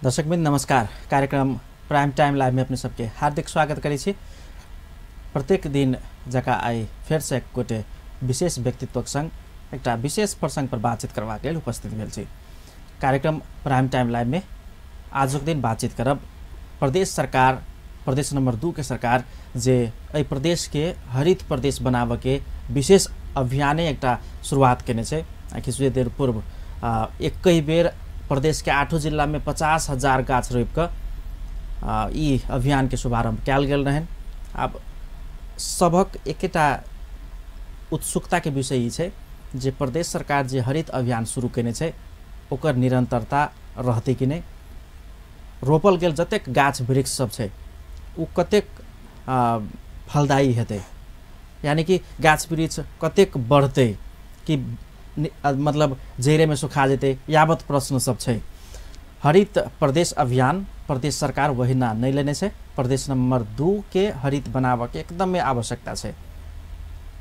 दर्शकवृन्द नमस्कार। कार्यक्रम prime time live में अपने सबके हार्दिक स्वागत करै छी। प्रत्येक दिन जकाँ आइ फेरसँ एक गोटे विशेष व्यक्तित्वक संग एकटा विशेष प्रसंग पर बातचीत करबाक लेल उपस्थित भेल छी। कार्यक्रम प्राइम टाइम लाइव में आजुक दिन बातचीत करब प्रदेश सरकार, प्रदेश नंबर 2 के सरकार जे एहि प्रदेश के हरित प्रदेश बनाबऽ के विशेष अभियाने एकटा शुरुआत केने छै। किछु देर पूर्व एकहि बेर प्रदेश के 8 जिला में 50,000 गाछ रोपि कऽ ई अभियान के शुभारंभ कयल गेल रहनि। आब सभक एकेटा उत्सुकता के विषय ई छै जे प्रदेश सरकार जे हरित अभियान शुरू केने छै ओकर निरंतरता रहतै कि नहि, रोपल गेल जतेक गाछ वृक्ष सब छै ओ कतेक फलदायी हेतै, यानी कि गाछ वृक्ष कतेक बढ़तै कि मतलब जड़े में सुखा जेतै, यावत प्रश्न सब छै। हरित प्रदेश अभियान प्रदेश सरकार वहिना नहि लेने छै। प्रदेश नंबर 2 के हरित बनाबऽ के एकदमै आवश्यकता छै।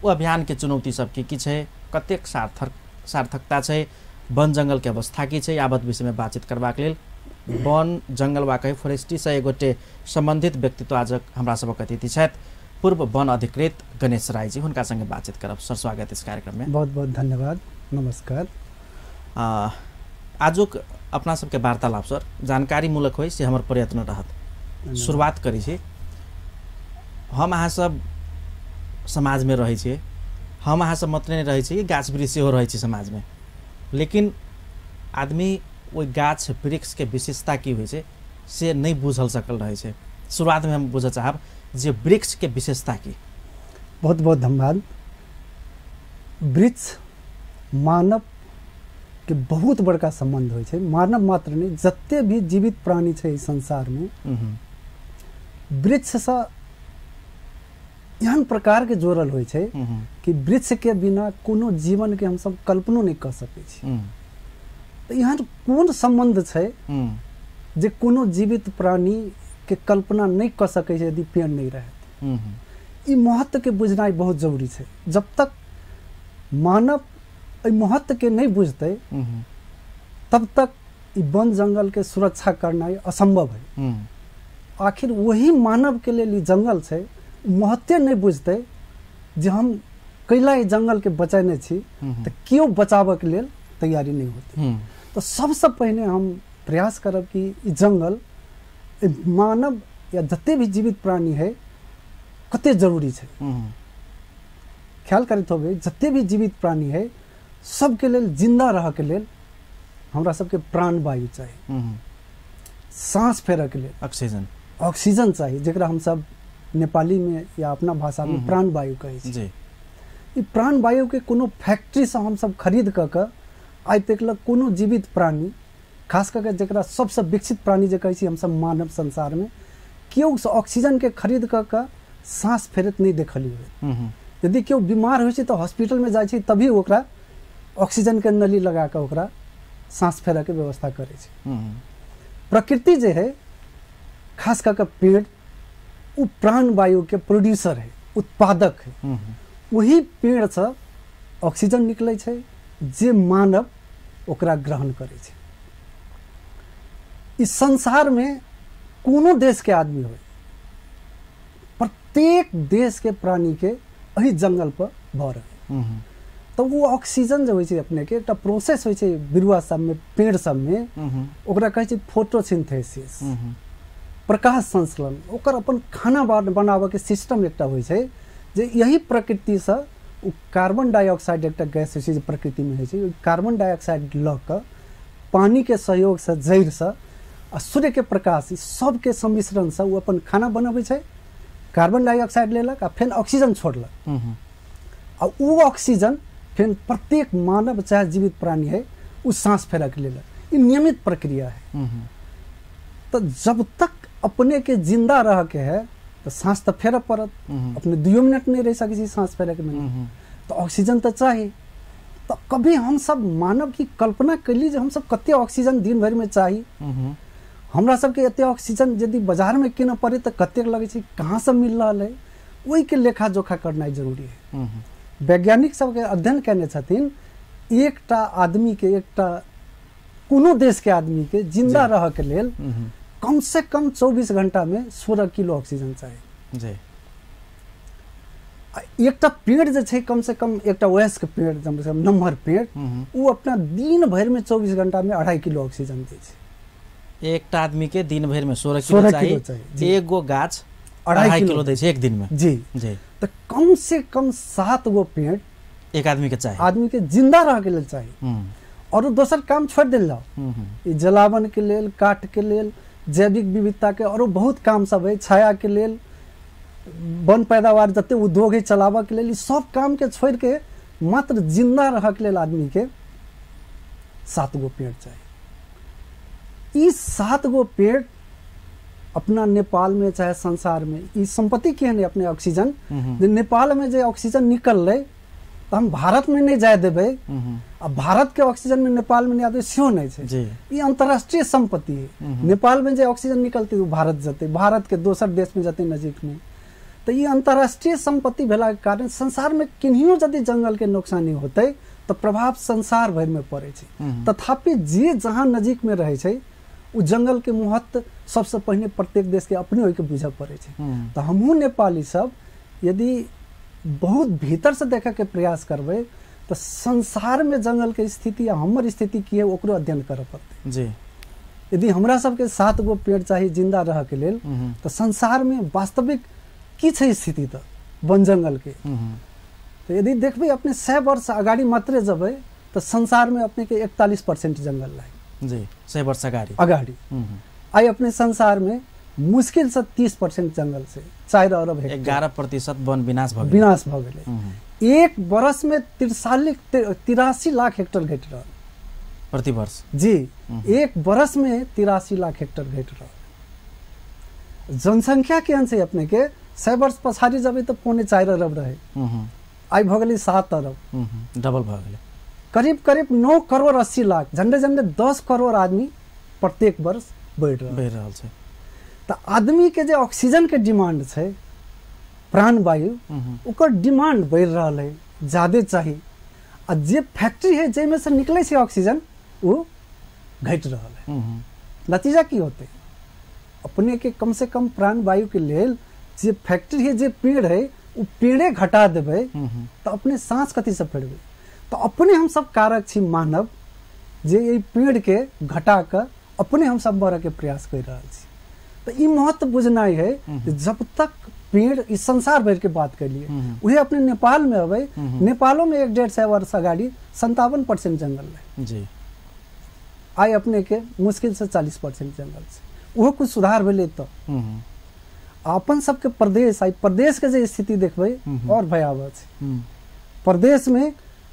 ओ अभियान के चुनौती सब की छै, कतेक सार्थकता छै, वन जंगल के अवस्था की छै, यावत विषय में बातचीत करबाक लेल वन जंगल वा कही फोरेस्ट्री से एक गोटे संबंधित व्यक्तित्व आज हमरा सबक अतिथि छथि, पूर्व वन अधिकृत गणेश राय जी, हुनका संगे बातचीत करब। सर स्वागत इस कार्यक्रम में। बहुत बहुत धन्यवाद, नमस्कार। आजुक अपना सबके वार्तालाप सर जानकारी मूलक होइ से हमर प्रयत्न रहत। शुरुआत करै छी। हम अहाँ सब समाज में रहै छी, हम अहाँ सब मात्र नहि रहै छी, गाछ वृक्ष सेहो रहै छी समाज में, लेकिन आदमी ओहि गाछ वृक्ष के विशेषता की होइ छै से नहि बुझल सकल रहै छै। शुरुआत में हम बुझऽ चाहब जे वृक्ष के विशेषता की। बहुत बहुत धन्यवाद। वृक्ष मानव के बहुत बड़का संबंध होइ छै। मानव मात्र नहि, जते भी जीवित प्राणी छै संसार में वृक्ष से एहन प्रकार के जोड़ल होइ छै कि वृक्ष के बिना कोनो जीवन के हमसब कल्पनो नहि कऽ सकै छी। तऽ एहन कोन संबंध छै जे कोनो जीवित प्राणी के कल्पना नहि कऽ सकै छै यदि पेड़ नहि रहत। ई महत्व के बुझनाइ बहुत जरूरी छै। जब तक मानव एहि महत्व के नहि बुझतै तब तक ई वन जंगल के सुरक्षा करनाइ असंभव है। आखिर वही मानव के लेल ई जंगल छै, महत्व नहि बुझतै जे हम कैला ई जंगल के बचेने छी, तऽ केओ बचाबऽ के लेल तैयारी नहि होतै। तऽ सबसँ पहिने हम प्रयास करब कि ई जंगल मानव या जते भी जीवित प्राणी है कते जरूरी छै। ख्याल करैत होबै जते भी जीवित प्राणी है सबके लेल जिंदा रह के लेल हमरा सबके प्राणवायु चाही, सांस फेरऽ के लेल ऑक्सीजन, ऑक्सीजन चाही, जकरा हमसब नेपाली में या अपना भाषा में प्राणवायु कहै छी। ई प्राणवायु के कोनो फैक्ट्री से हमसब खरीद कऽ के आइ तक लग कोनो जीवित प्राणी, खास कऽ के जकरा सबसँ विकसित प्राणी जे कहै छी हमसब मानव संसार में, केओ ऑक्सीजन के खरीद कऽ के सांस फेरैत नहि देखलियै। यदि केओ बीमार होइ छै तऽ हॉस्पिटल में जाइ छै तभी ओकरा ऑक्सीजन के नली लगा कऽ ओकरा सांस फेरऽ के व्यवस्था करै छै। प्रकृति जे है खास कऽ के पेड़, ओ प्राणवायु के प्रोड्यूसर है, उत्पादक है। वही पेड़ से ऑक्सीजन निकलै छै जे मानव ओकरा ग्रहण करै छै। इस संसार में कोनो देश के आदमी हो, प्रत्येक देश के प्राणी के एहि जंगल पर भऽ रहल। तऽ ओ ऑक्सीजन जे होइ छै अपने के एकटा प्रोसेस होइ छै बिरुआ सबमे, पेड़ सबमे, ओकरा कहै छै फोटोसिंथेसिस, प्रकाश संश्लेषण। ओकर अपन खाना बनाबऽ के सिस्टम एकटा होइ छै जे यही प्रकृतिसँ ओ कार्बन डाइऑक्साइड एकटा गैस होइ छै जे प्रकृतिमे होइ छै, ओहि कार्बन डाइऑक्साइड लऽ कऽ पानिके सहयोगसँ जड़िसँ आ सूर्यके प्रकाश, ई सबके सम्मिश्रणसँ ओ अपन खाना बनबै छै। कार्बन डाइऑक्साइड लेलक आ फेर ऑक्सीजन छोड़लक, आ ओ ऑक्सीजन फेर प्रत्येक मानव चाहे जीवित प्राणी है ओ सांस फेरऽ के लेलक। ई नियमित प्रक्रिया है। तो जब तक अपने के जिंदा रह के है तो सांस तो फेरऽ पड़त, अपने 2 मिनट नहीं रह सकै छी सांस फेरऽ के बिना, तो ऑक्सीजन तो चाही। तो कभी हम सब मानव की कल्पना कैली जे हम सब कते ऑक्सीजन दिन भरि में चाही, हमरा सबके एते ऑक्सीजन यदि बाजार में कीनऽ पड़े तो कतेक लगै छै, कहाँ से मिल रहल है, ओहिके लेखा जोखा करनाइ जरूरी है। वैज्ञानिक सबके अध्ययन केने छथिन एकटा आदमी के एकटा कोनो देश के आदमी के जिंदा रह के लेल कम से कम 24 घंटा में 16 किलो ऑक्सीजन चाही। जी। एकटा पेड़ जे छै कम से कम एकटा वयस्क पेड़, कम से कम नम्हर पेड़, वो अपना दिन भरि में 24 घंटा में 2.5 किलो ऑक्सीजन दै छै। एकटा आदमी के दिन भरि में 16 किलो चाही, एगो गाछ 2.5 किलो दै छै एक दिन में। जी जी। तो कम से कम 7 गो पेड़ एक आदमी के चाही, आदमी के जिंदा रह के लेल चाही। और दोसर काम छोड़ देल जाओ, जलावन के लेल, काट के लेल, जैविक विविधता के और बहुत काम सब है, छाया के लेल, वन पैदावार जते उद्योग है चलाबऽ के लेल, सब काम के छोड़ के मात्र जिंदा रह के लेल आदमी के 7 गो पेड़ चाही। 7 गो पेड़ अपना नेपाल में चाहे संसार में ई संपत्ति केहन है अपने ऑक्सीजन, जे नेपाल में जे ऑक्सीजन निकललै तो हम भारत में नहीं जाए देबै, आ भारत के ऑक्सीजन में नेपाल में नहीं आते सेहो नहीं छै। ई अंतर्राष्ट्रीय संपत्ति है। नेपाल में जे ऑक्सीजन निकलते वो भारत जते, भारत के दोसर देश में जते नजीक में। तो ये अंतर्राष्ट्रीय संपत्ति भेला के कारण संसार में किन्हियो यदि जंगल के नुकसानी होते तो प्रभाव संसार भर में पड़े छै। तथापि जे जहाँ नजीक में रहे छै उ जंगल के महत्व सबसे पहिने प्रत्येक देश के अपने ओहि के बुझऽ पड़े छै। तो हमहूँ नेपाली सब यदि बहुत भीतर से देखे के प्रयास करबै तो संसार में जंगल के स्थिति आ हमर स्थिति की है ओकरो अध्ययन करऽ पड़तै। जी। यदि हमरा सबके 7 गो पेड़ चाही जिंदा रह के लेल तो संसार में वास्तविक की छै स्थिति त वन जंगल के। तो यदि देखबै अपने 100 वर्ष अगाडि मात्रे जबै तो संसार में अपने के 41% जंगल लागे। जी, 100 वर्ष अगाडि अगाडि। आई अपने संसार में मुश्किल से 30% जंगल से 4 अरब हेक्टेयर 11% वन विनाश भ विनाश भ गेलै। एक बरस में 83 लाख हेक्टर घटि रहल प्रति वर्ष। जी, एक बरस में 83 लाख हेक्टर घटि रहल। जनसंख्या केहन छै अपने के 100 वर्ष पछाडि जबै तो 3.75 अरब रहे, आई भ गेलै 7 अरब, डबल भ गेलै। करीब करीब 9 करोड़ 80 लाख, झंडे झंडे 10 करोड़ आदमी प्रत्येक वर्ष बढ़ि रहल छै। तो आदमी के जे ऑक्सीजन के डिमांड छै, प्राणवायु, ओकर डिमांड बढ़ि रहल है, ज्यादे चाही। आ जे फैक्ट्री है जाहिमे से निकलै छै ऑक्सीजन वो घटि रहल है। नतीजा की होतै? अपने के कम से कम प्राणवायु के लेल जे फैक्ट्री है, जे पेड़ है, वो पेड़े घटा देबै तो अपने सांस कथी से फेरबै? तो अपने हम सब कारक छी मानव, जे एहि पेड़ के घटा कऽ अपने हम सब मरऽ के प्रयास कर रहल छी। तो ई महत्व बुझनाइ है जब तक पेड़, इस संसार भर के बात करिए, वही अपने नेपाल में अबै, नेपालो में 150 वर्ष अगाडि 57% जंगल रहे। जी। आई अपने के मुश्किल से 40% जंगल से, ओहो कुछ सुधार भेलै। तो अपन सबके प्रदेश, आई प्रदेश के जे स्थिति देखबै और भयावह छै। प्रदेश में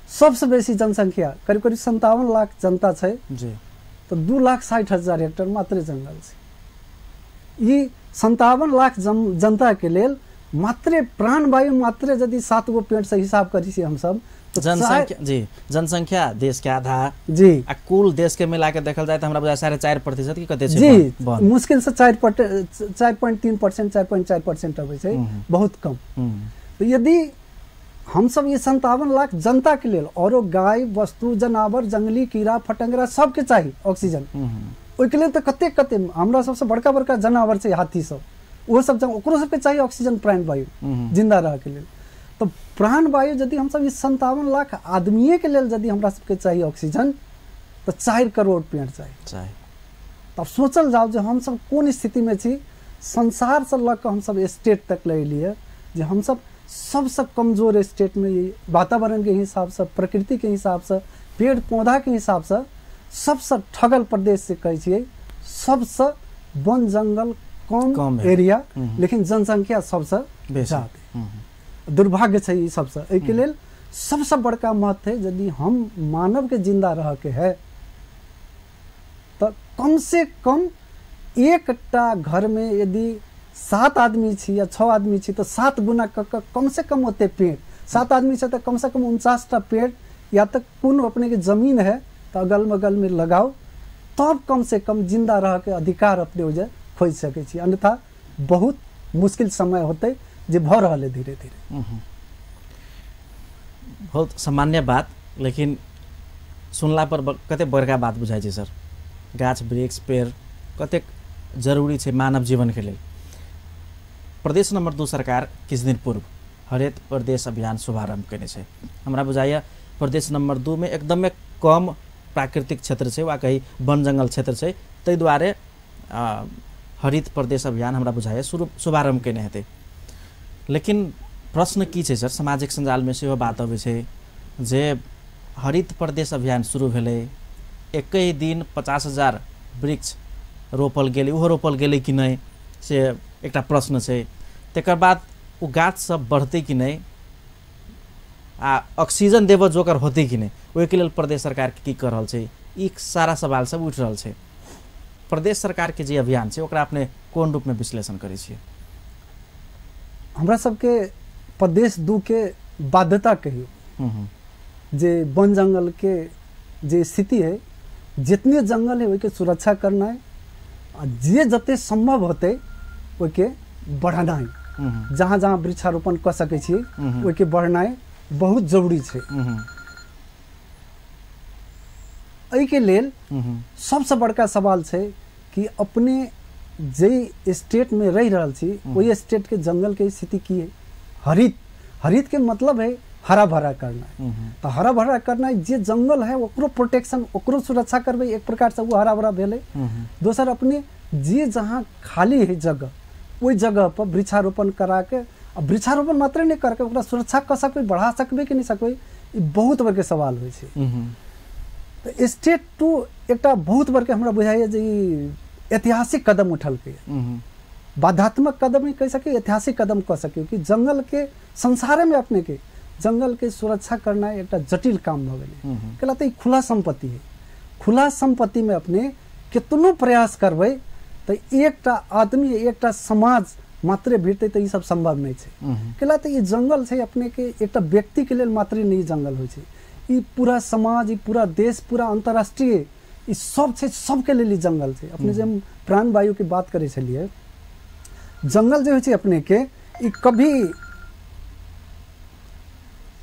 सबसे बेसी जनसंख्या करीब करीब 57 लाख जनता छै। जी। तो 2,60,000 हेक्टर मात्रे जंगल छै। ई 57 लाख जनता के लेल मात्रे प्राणवायु मात्रे यदि 7 गो पेड़ से हिसाब करी छी हमसब तो जनसंख्या, जी, जनसंख्या देश के आधा, जी, आ कुल देश के मिला के देखल जाए तो हमरा बुझाय 4.5% की कते छै। जी, मुश्किल से 4.3% 4.4% अबै छै, बहुत कम। तो यदि हमसब ये 57 लाख जनता के लेल औरो गाय वस्तु जनावर जंगली कीड़ा फटंगरा सबके चाही ऑक्सीजन, ओहिके लेल तऽ कते कते हमरा सबसे बड़का बड़का जनावर छै हाथी सब, ओहो सब ओकरो सबके चाही ऑक्सीजन प्राणवायु जिंदा रह के लेल। तो प्राणवायु यदि हमसब ई 57 लाख आदमीये के लेल यदि हमरा सबके चाही ऑक्सीजन तो 4 करोड़ पेड़ चाही। तब सोचल जाओ जे हमसब कोन स्थिति में छी। संसार से लऽ कऽ हमसब स्टेट तक ले लिए जे हमसब सबसे कमजोर स्टेट में वातावरण के हिसाब से, प्रकृति के हिसाब से, पेड़ पौधा के हिसाब से सबसे ठगल प्रदेश से कहै छियै, सबसे वन जंगल कम एरिया, लेकिन जनसंख्या सबसे ज्यादा। दुर्भाग्य छै ई सबसे। एहिके लेल सबसे बड़का महत्व है यदि हम मानव के जिंदा रह के है तो कम से कम एकटा घर में यदि 7 आदमी छी या 6 आदमी छी तो 7 गुना क कम से कम ओते पेड़, 7 आदमी छै तो कम से कम 49 टा पेड़ या तक कोनो अपने के जमीन है तो अगल बगल में लगाओ, तब कम से कम जिंदा रह के अधिकार अपने हो जाए खोज सकै छी। अन्यथा बहुत मुश्किल समय होते जे भ रहल है धीरे धीरे। बहुत सामान्य बात, लेकिन सुनला पर कते बड़का बात बुझाइ छै सर। गाछ वृक्ष पेड़ कतेक जरूरी छै मानव जीवनके लेल। प्रदेश नंबर 2 सरकार किछु दिन पूर्व हरित प्रदेश अभियान शुभारंभ केने छै। हमरा बुझाइए प्रदेश नंबर 2 में एकदमै कम प्राकृतिक क्षेत्र छै वा कही वन जंगल क्षेत्र छै, ताहि दुआरे हरित प्रदेश अभियान हमरा बुझाइए शुभारंभ केने हेतै। लेकिन प्रश्न की छै सर, सामाजिक सञ्जालमे सेहो बात अबै छै जे हरित प्रदेश अभियान शुरू भेलै, एकै दिन 50,000 वृक्ष रोपल गेलै, ओहो रोपल गेलै कि नहि से एकटा प्रश्न छै। तकर बाद ओ गाछ सब बढ़तै कि नहि आ ऑक्सीजन देबऽ जोकर होतै कि नहि, ओहिके लेल प्रदेश सरकार की कर रहल छै, ई सारा सवाल सब उठि रहल छै। प्रदेश सरकारके जे अभियान छै ओकरा अपने कोन रूपमे विश्लेषण करै छियै? हमरा सबके प्रदेश 2 के बाध्यता कहियो जे वन जंगल के जे स्थिति है, जितने जंगल है ओहिके सुरक्षा करना है आ जे जते संभव होते ओहिके बढ़ाना है। जहाँ जहाँ वृक्षारोपण कऽ सकै छी ओहिके बढ़नाइ बहुत जरूरी छै। एहिके लेल सबसँ बड़का सवाल छै कि अपने जे स्टेट में रहि रहल छी ओहि स्टेट के जंगल के स्थिति की है। हरित, हरित के मतलब है हरा भरा करना है, तो हरा भरा करना है जे जंगल है ओकरो प्रोटेक्शन, ओकरो सुरक्षा करबै, एक प्रकार से वो हरा भरा भेलै। दोसर अपने जे जहाँ खाली है जगह ओहि जगह पर वृक्षारोपण करा के, आ वृक्षारोपण मात्र नहीं करके ओकरा सुरक्षा कऽ सकबै, बढ़ा सकबै कि नहीं सकबै, ई बहुत बड़के सवाल होइ छै। तऽ स्टेट 2 एकटा बहुत बड़के हमरा बुझाइए जे ई ऐतिहासिक कदम उठलकै, बाधात्मक कदम नहीं कहि सकै, ऐतिहासिक कदम कह सकै कि जंगल के संसारे में अपने के जंगल के सुरक्षा करना एकटा जटिल काम भऽ गेलै। कैला तऽ ई खुला सम्पत्ति है, खुला सम्पत्ति में अपने कितनो प्रयास करबै तऽ एकटा आदमी एकटा समाज मात्रे भिड़तै तऽ ई सब संभव नहीं छै। कैला तऽ ई जंगल छै अपने के एकटा व्यक्ति के लेल मात्रे नहीं जंगल होइ छै, ई पूरा समाज, ई पूरा देश, पूरा अंतर्राष्ट्रीय ई सब छै, सबके लेल ई जंगल छै। अपने जे हम प्राणवायु के बात करै छलियै, जंगल जे होइ छै अपने के ई कभी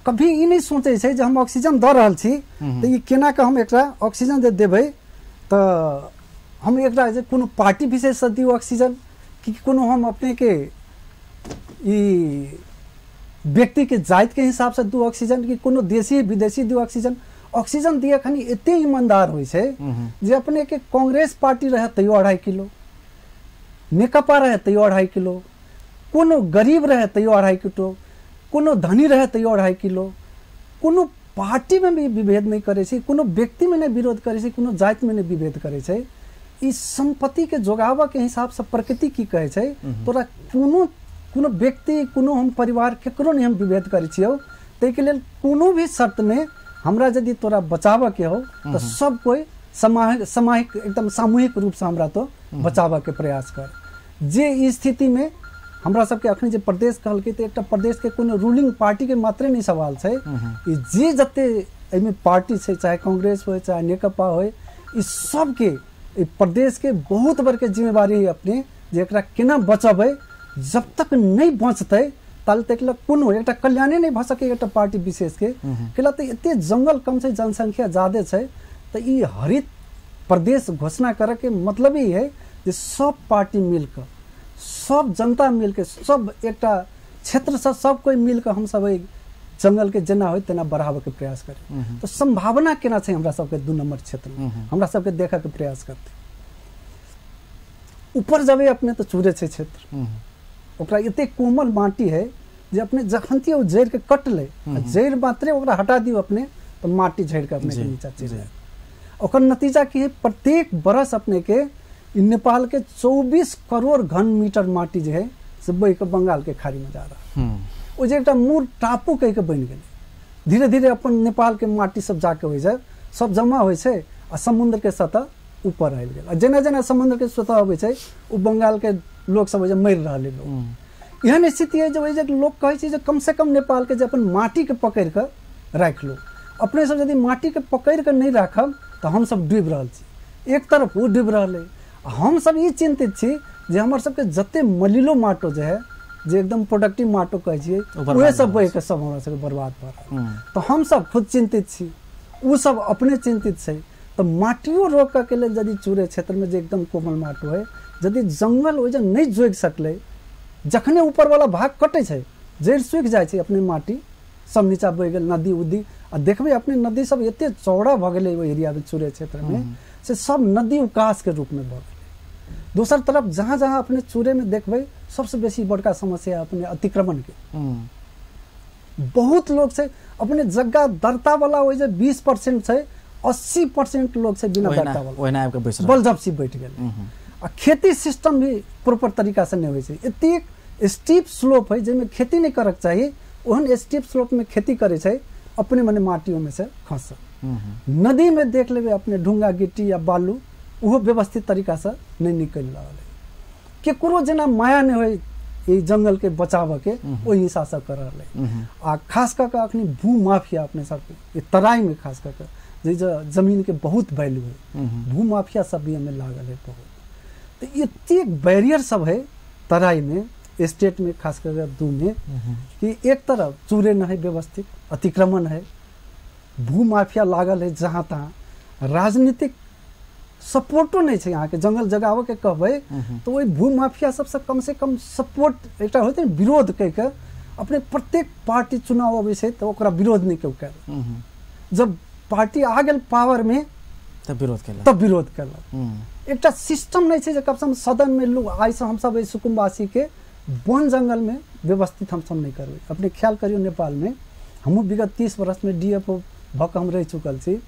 कभी ई नहीं सोचै छै जे हम ऑक्सीजन दऽ रहल छी तऽ ई केना कऽ हम एकरा ऑक्सीजन जे देबै तऽ हम एकरा जे कोनो पार्टी विशेषसँ दियौ ऑक्सीजन कि कोनो हम अपने के ई व्यक्ति के जाति के हिसाब से दू ऑक्सीजन कि कोनो देशी विदेशी दू ऑक्सीजन। ऑक्सीजन दिए खनी एते ईमानदार होइ छै जे अपने के कांग्रेस पार्टी रहे तैयो 2.5 किलो, नेकपा रहे तैयो 2.5 किलो, कोनो गरीब रहे तैयो 2.5 किलो, कोनो धनी रहे तैयो 2.5 किलो, कोनो पार्टी में भी विभेद नहीं करै छै, कोनो व्यक्ति में नहीं विरोध करै छै, कोनो जाति में नहीं विभेद करै छै। ई संपत्ति के जोगाबऽ के हिसाब से प्रकृति की कहै छै, तोरा कोनो कोनो व्यक्ति कोनो हम परिवार केकरो नहीं हम विभेद करै छियौ, ताहिके लेल कोनो भी शर्त में हमरा यदि तोरा बचाबऽ के हो तऽ सब कोई सामाहिक एकदम सामूहिक रूप से हमरा तो बचाबऽ के प्रयास कर। जे ई स्थिति में हमरा सबके अखनी जे प्रदेश कहलकै तऽ एकटा प्रदेश के कोनो रूलिंग पार्टी के मात्रे नहीं सवाल छै, ई जे जते एहिमे पार्टी छै, चाहे कांग्रेस होय चाहे नेकपा होय, ई सबके ई प्रदेश के बहुत बड़के जिम्मेवारी है अपने जे एकरा केना बचबै। जब तक नहीं बचतै ताल तक लग कोनो एकटा कल्याणे नहीं भऽ सकै एकटा पार्टी विशेष के। कैला तऽ एते जंगल कम छै, जनसंख्या ज्यादे छै, तऽ ई हरित प्रदेश घोषणा करऽ के मतलब ही है जे सब पार्टी मिलके, सब जनता मिलके, सब एकटा क्षेत्रसँ सब कोई मिलके हम सब एहि जंगल के जेना होइ तेना बढ़ाबऽ के प्रयास करी। तऽ संभावना केना छै हमरा सबके 2 नंबर क्षेत्र में हमरा सबके देखऽ के प्रयास करते। ऊपर जबै अपने तऽ चूरे छै क्षेत्र, ओकरा एते कोमल माटी है जे अपने जखनती ओ जड़ि के कटलै, जड़ि मात्रे ओकरा हटा दियौ अपने तऽ माटी झड़ि के अपने के नीचा चलि जायत। ओकर नतीजा की है, प्रत्येक बरस अपने के नेपाल के 24 करोड़ घन मीटर माटी जे है से बहि के बंगाल के खाड़ी में जा रहा है। ओ जे एकटा मूल टापू कहि के बनि गेलै, धीरे धीरे अपन नेपाल के माटी सब जाके होइ छै, सब जमा होइ छै आ समुद्र के सतह ऊपर आबि गेल। आ जेना जेना समुद्र के सतह अबै छै ओ बंगाल के लोक सब मरि रहल लोग। एहन स्थिति है जे ओहि जे लोक कहै छै जे कम से कम नेपाल के जे अपन माटी के पकड़ि कऽ राखि लो। अपने सब यदि माटी के पकड़ि कऽ नहि राखब तऽ हमसब डूबि रहल छी। एक तरफ ओ डूबि रहल है, हम सब ई चिंतित छी जे हमर सबके जते मलिलो माटो जे है, जे एकदम प्रोडक्टिव माटो कहै छियै, उहे सब बहि के सब हमरा सबके बर्बाद भऽ रहल। तऽ हमसब खुद चिंतित छी, ओ सब अपने चिंतित छै। तऽ माटियो रोकऽके लेल यदि चूरे क्षेत्रमे जे एकदम कोमल माटि है, यदि जंगल ओहि जे नहि जोगि सकलै, जखने ऊपरवला भाग कटै छै जड़ि सूखि जाइ छै, अपने माटि सब नीचा बहि गेल नदी उदी। आ देखबै अपने नदी सब एते चौड़ा भऽ गेलै ओहि एरियामे चूरे क्षेत्रमे, से सब नदी उकासके रूपमे भऽ गेलै। दोसर तरफ जहाँ जहाँ अपने चूरेमे देखबै सबसँ बेसी बड़का समस्या अपने अतिक्रमणके। बहुत लोग छै अपने जग्गा दर्तावला ओहि जे 20% छै, 80% लोग छै बिना दर्तावला बलजबसी बैठ गेलै। आ खेती सिस्टम भी प्रॉपर तरीकासँ नहि होइ छै। एतेक स्टीप स्लोप है जाहिमे खेती नहि करक चाही, ओहन स्टीप स्लोपमे खेती करै छै, अपने मने माटी ओहिमे से खसल। नदीमे देख लेबै अपने ढुङ्गा गिट्टी या बालू ओहो व्यवस्थित तरीकासँ नहि निकलि रहल है। केकरो जेना माया नहि होइ ई जंगलके बचाबऽके, ओहि हिसाबसँ कर रहल है। आ खास कऽ कऽ अखनी भू माफिया अपने सबके तराईमे खास कऽ कऽ जे जमीनके बहुत वैल्यू है, भू माफिया सब भी एहिमे लागल है बहुत। तऽ एतेक बैरियर सब है तराईमे, स्टेट में खास कर दू में, कि एक तरफ चूरे न है व्यवस्थित, अतिक्रमण है, भू माफिया लागल है जहाँ तहाँ, राजनीतिक सपोर्टो नहीं है। यहाँ के जंगल जगावे के कहबै तो वही भू माफिया सबसे कम से कम सपोर्ट एक होते विरोध कह के अपने प्रत्येक पार्टी चुनाव अबै छै तो ओकरा विरोध नहीं केओ कयल। जब पार्टी आ गेल पावर में तब विरोध केलक, तब विरोध केलक। एकटा सिस्टम नहीं छै जे कम से कम सदन में लोग आइसँ हमसब एहि सुकुम्बासी के वन जंगल में व्यवस्थित हमसब नहीं करबै। अपने ख्याल करियौ नेपाल में हमहूँ विगत 30 वर्ष में DFO भऽ कऽ हम रहि चुकल छी।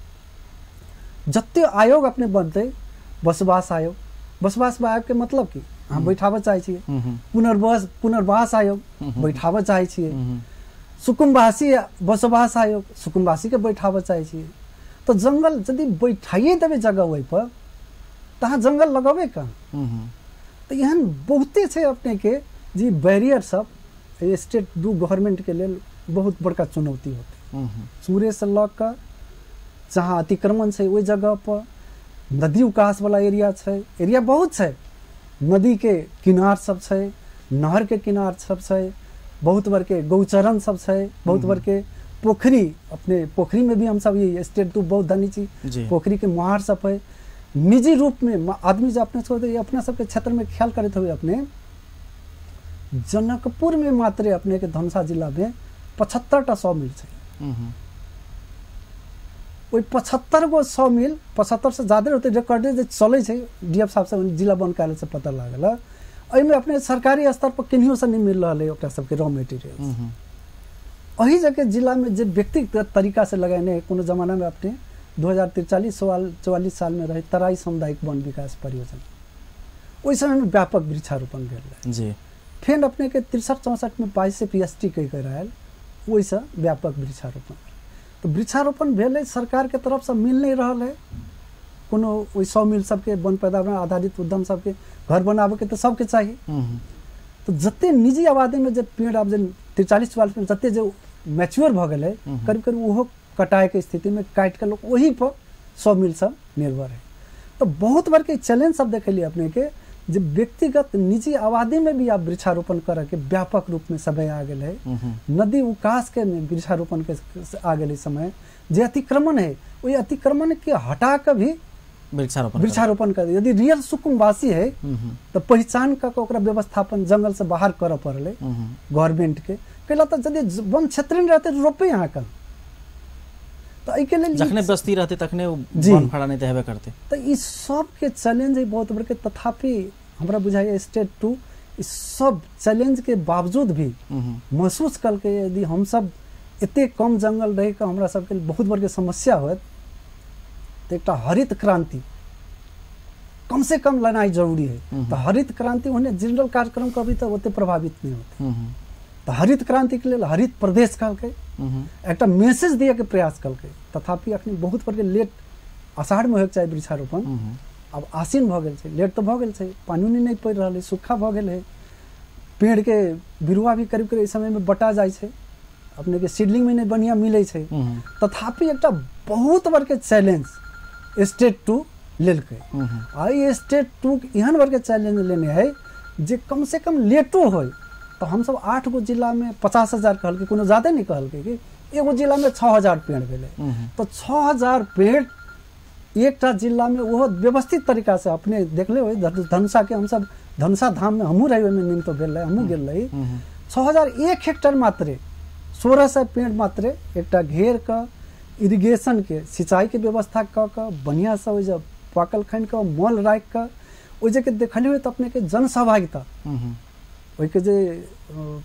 जते आयोग अपने बनतै, बसवास आयोग, बसवास आयोग के मतलब की अहाँ बैठाबऽ चाहै छियै, पुनर्वास आयोग बैठाबऽ चाहै छियै, सुकुम्बासी बसवास आयोग सुकुम्बासी के बैठाबऽ चाहै छियै। तऽ जंगल यदि बैठाइए देबै जगह ओहिपर तऽ अहाँ जंगल लगेबै कहाँ? तऽ एहन बहुते छै अपने के जे बैरियर सब स्टेट दू गवर्नमेंट के लेल बहुत बड़का चुनौती होतै। चूरेसँ लऽ कऽ जहाँ अतिक्रमण छै ओहि जगह पर, नदी उकास वाला एरिया छै, एरिया बहुत छै, नदी के किनार सब छै, नहर के किनार सब छै, बहुत बड़के गौचरण सब छै, बहुत बड़के पोखरी, अपने पोखरी में भी हमसब ये स्टेट दू बहुत धनी छी, पोखरी के मोहार सब है। निजी रूप में आदमी जे अपने सब अपना सबके क्षेत्र में ख्याल करैत हुए अपने जनकपुर में मात्रे अपने के धनुषा जिला में 75टा सौ मिल छै। ओहि 75 गो सौ मिल, 75 से ज्यादा होते रिकॉर्ड जे चलै छै, DF साहब से जिला वन कार्यालय से पता लागल। एहिमे अपने सरकारी स्तर पर केनियो से नहीं मिल रहल है ओकरा सबके रॉ मटेरियल। एहि जगह जिला में जे व्यक्तिगत तरीका से लगेने कोनो जमाना में अपने 2043-44 साल में रहे तराई सामुदायिक वन विकास परियोजना, ओहि समय में व्यापक वृक्षारोपण भेल रहे जी। फेर अपने के 63-64 में 22 PST कहि के आयल, ओहिसँ व्यापक वृक्षारोपण। तो वृक्षारोपण भेलै, सरकार के तरफसँ मिल नहीं रहल है कोनो ओहि सौ मिल सबके, वन पैदावार आधारित उद्यम सबके घर बनाबैके तऽ सबके चाही। तो जते निजी आबादी में जे पेड़ आब जे 43-44 में जते जे मैच्योर भऽ गेलै, करीब करीब ओहो कटाइके स्थितिमे काटि कऽ लोक ओही पर सौ मिल सब निर्भर है। तो बहुत बड़के चैलेंज सब देखलियै अपने के जे व्यक्तिगत निजी आबादी में भी आब वृक्षारोपण करऽ के व्यापक रूप में समय आ गेल है। नदी उकास के में वृक्षारोपण के आ गेल समय, जे अतिक्रमण है ओहि अतिक्रमण के हटा के भी वृक्षारोपण कर, यदि रियल सुकुम्बासी है तो पहचान कऽ के ओकरा व्यवस्थापन जंगल से बाहर करऽ पड़लै गवर्नमेंट के। कैला तऽ यदि वन क्षेत्र नहि रहतै रोपे अहाँ कहाँ? तऽ एहिके लेल जखने बस्ती रहतै तखने वन फड़ा नहि तऽ हेबे करतै। तऽ ई सबके चैलेंज है बहुत बड़के। तथापि हमरा बुझाइए स्टेट 2 ई सब चैलेंज के बावजूद भी महसूस कलकै यदि हमसब एते कम जंगल रहि कऽ हमरा सबके बहुत बड़के समस्या होयत तऽ एकटा हरित क्रांति कम से कम लेनाइ जरूरी है। तऽ हरित क्रांति ओहने जनरल कार्यक्रम कभी तऽ ओते प्रभावित नहि होतै। तऽ हरित क्रांति के लेल हरित प्रदेश कहलकै, एकटा मैसेज दिअ के प्रयास कलकै। तथापि अखनी बहुत बड़के लेट आषाढ़ में होयके चाही वृक्षारोपण, आब आसिन भऽ गेल छै, लेट तऽ भऽ गेल छै, पानि उनी नहि पड़ि रहल है, सूखा भऽ गेल है, पेड़ के बिरुआ भी करीब करीब एहि समय में बटा जाइ छै, अपने के सीडलिंग में नहि बढ़िया मिलै छै। तथापि एकटा बहुत बड़के चैलेंज स्टेट 2 लेलकै। आ ई स्टेट 2 एहन बड़के चैलेंज लेने है जे कम से कम लेटो होय तऽ हमसब 8 गो जिला में 50,000 कहलकै, कोनो ज्यादे नहि कहलकै कि एगो जिला में 6,000 पेड़ भेलै, तऽ 6,000 पेड़ एकटा जिलामे ओहो व्यवस्थित तरीकासँ अपने देखले होइ धनुषाके हमसब धनुषा धाममे हमहूँ रही, ओहिमे निम्तो भेल रही, हमहूँ गेल रही। 6001 हेक्टर मात्रे 1600 पेड़ मात्रे एकटा घेर कऽ इरिगेशनके सिंचाईके व्यवस्था कऽ कऽ बढ़िआँसँ ओहि जे पाकल खनि कऽ मल राखि कऽ ओहि जे देखलियै तऽ अपनेके जनसहभागिता ओहिके जे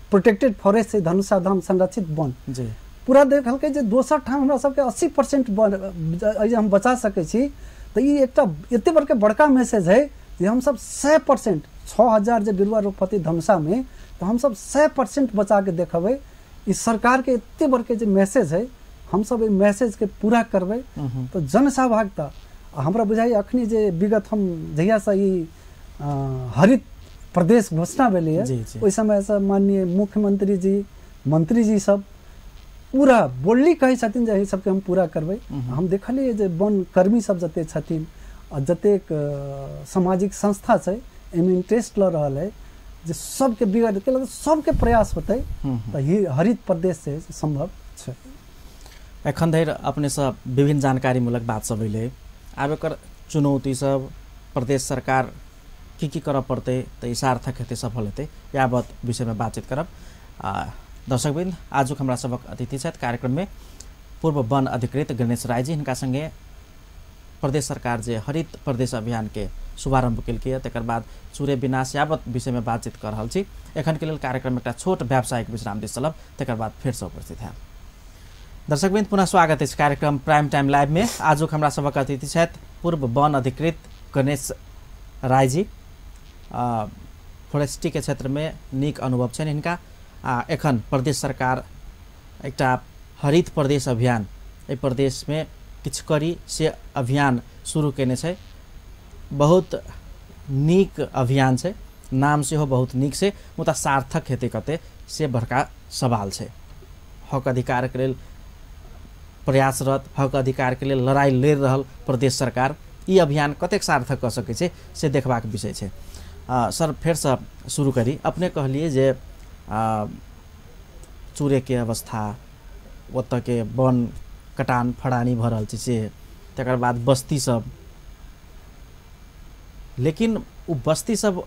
प्रोटेक्टेड फॉरेस्ट छै धनुषा धाम संरक्षित वन जी पूरा देखलकै जे दोसर ठाम हमरा सबके 80% वन जे हम बचा सकै छी। तऽ ई एकटा एते बड़का बड़का मैसेज है जे हमसब 100% 6000 जे बिरुआ रोपती धनुषामे तऽ हमसब 100% बचा के देखबै। ई सरकारके एते बड़के जे मैसेज है हमसब एहि मैसेजके पूरा करबै। तऽ जनसहभागिता हमरा बुझाइए अखनी जे विगत हम जहियासँ ई हरित प्रदेश घोषणा भेलैए ओहि समयसँ माननीय मुख्यमंत्री जी मंत्री जी सब पूरा बोलली कहै छथिन जे एहि सबके हम पूरा करबै। हम देखलियै जे वन कर्मी सब जतेक छथिन आ जतेक सामाजिक संस्था छै एहिमे इंटरेस्ट लऽ रहल है जे सबके बिगड़ के सबके प्रयास होतै तऽ हरित प्रदेश से सम्भव छै। एखन धरि अपनेसँ विभिन्न जानकारीमूलक बात सब अयलै, आब एकर चुनौती सब प्रदेश सरकार की की करऽ पड़तै तऽ ई सार्थक हेतै सफल हेतै यावत विषयमे बातचीत करब। दर्शकवृन्द, आजुक हमरा सबक अतिथि छथि कार्यक्रममे पूर्व वन अधिकृत गणेश राय जी। हिनका संगे प्रदेश सरकार जे हरित प्रदेश अभियानके शुभारंभ केलकै तकर बाद चूरे विनाश यावत विषयमे बातचीत कर रहल छी। एखनके लेल कार्यक्रम एकटा छोट व्यावसायिक विश्राम दिस चलब, तकर बाद फेरसँ उपस्थित हैब। दर्शकवृन्द, पुनः स्वागत अछि कार्यक्रम प्राइम टाइम लाइव में। आजुक हमरा सबक अतिथि छथि पूर्व वन अधिकृत गणेश राय जी। फोरेस्ट्री के क्षेत्र में नीक अनुभव छनि हिनका। आ एखन प्रदेश सरकार एकटा हरित प्रदेश अभियान एहि प्रदेशमे किछु करी से अभियान शुरू केने छै। बहुत नीक अभियान छै, नाम सेहो बहुत नीक छै, मुदा सार्थक हेतै कते से बड़का सवाल छै। हक अधिकारके लेल प्रयासरत, हक अधिकारके लेल लड़ाइ लड़ि रहल प्रदेश सरकार ई अभियान कतेक सार्थक कऽ सकै छै से देखबाक विषय छै। सर, फेरसँ शुरू करी। अपने कहलियै जे चूरेके अवस्था, ओतऽके वन कटान फड़ानी भऽ रहल छै से, तकर बाद बस्ती सब, लेकिन ओ बस्ती सब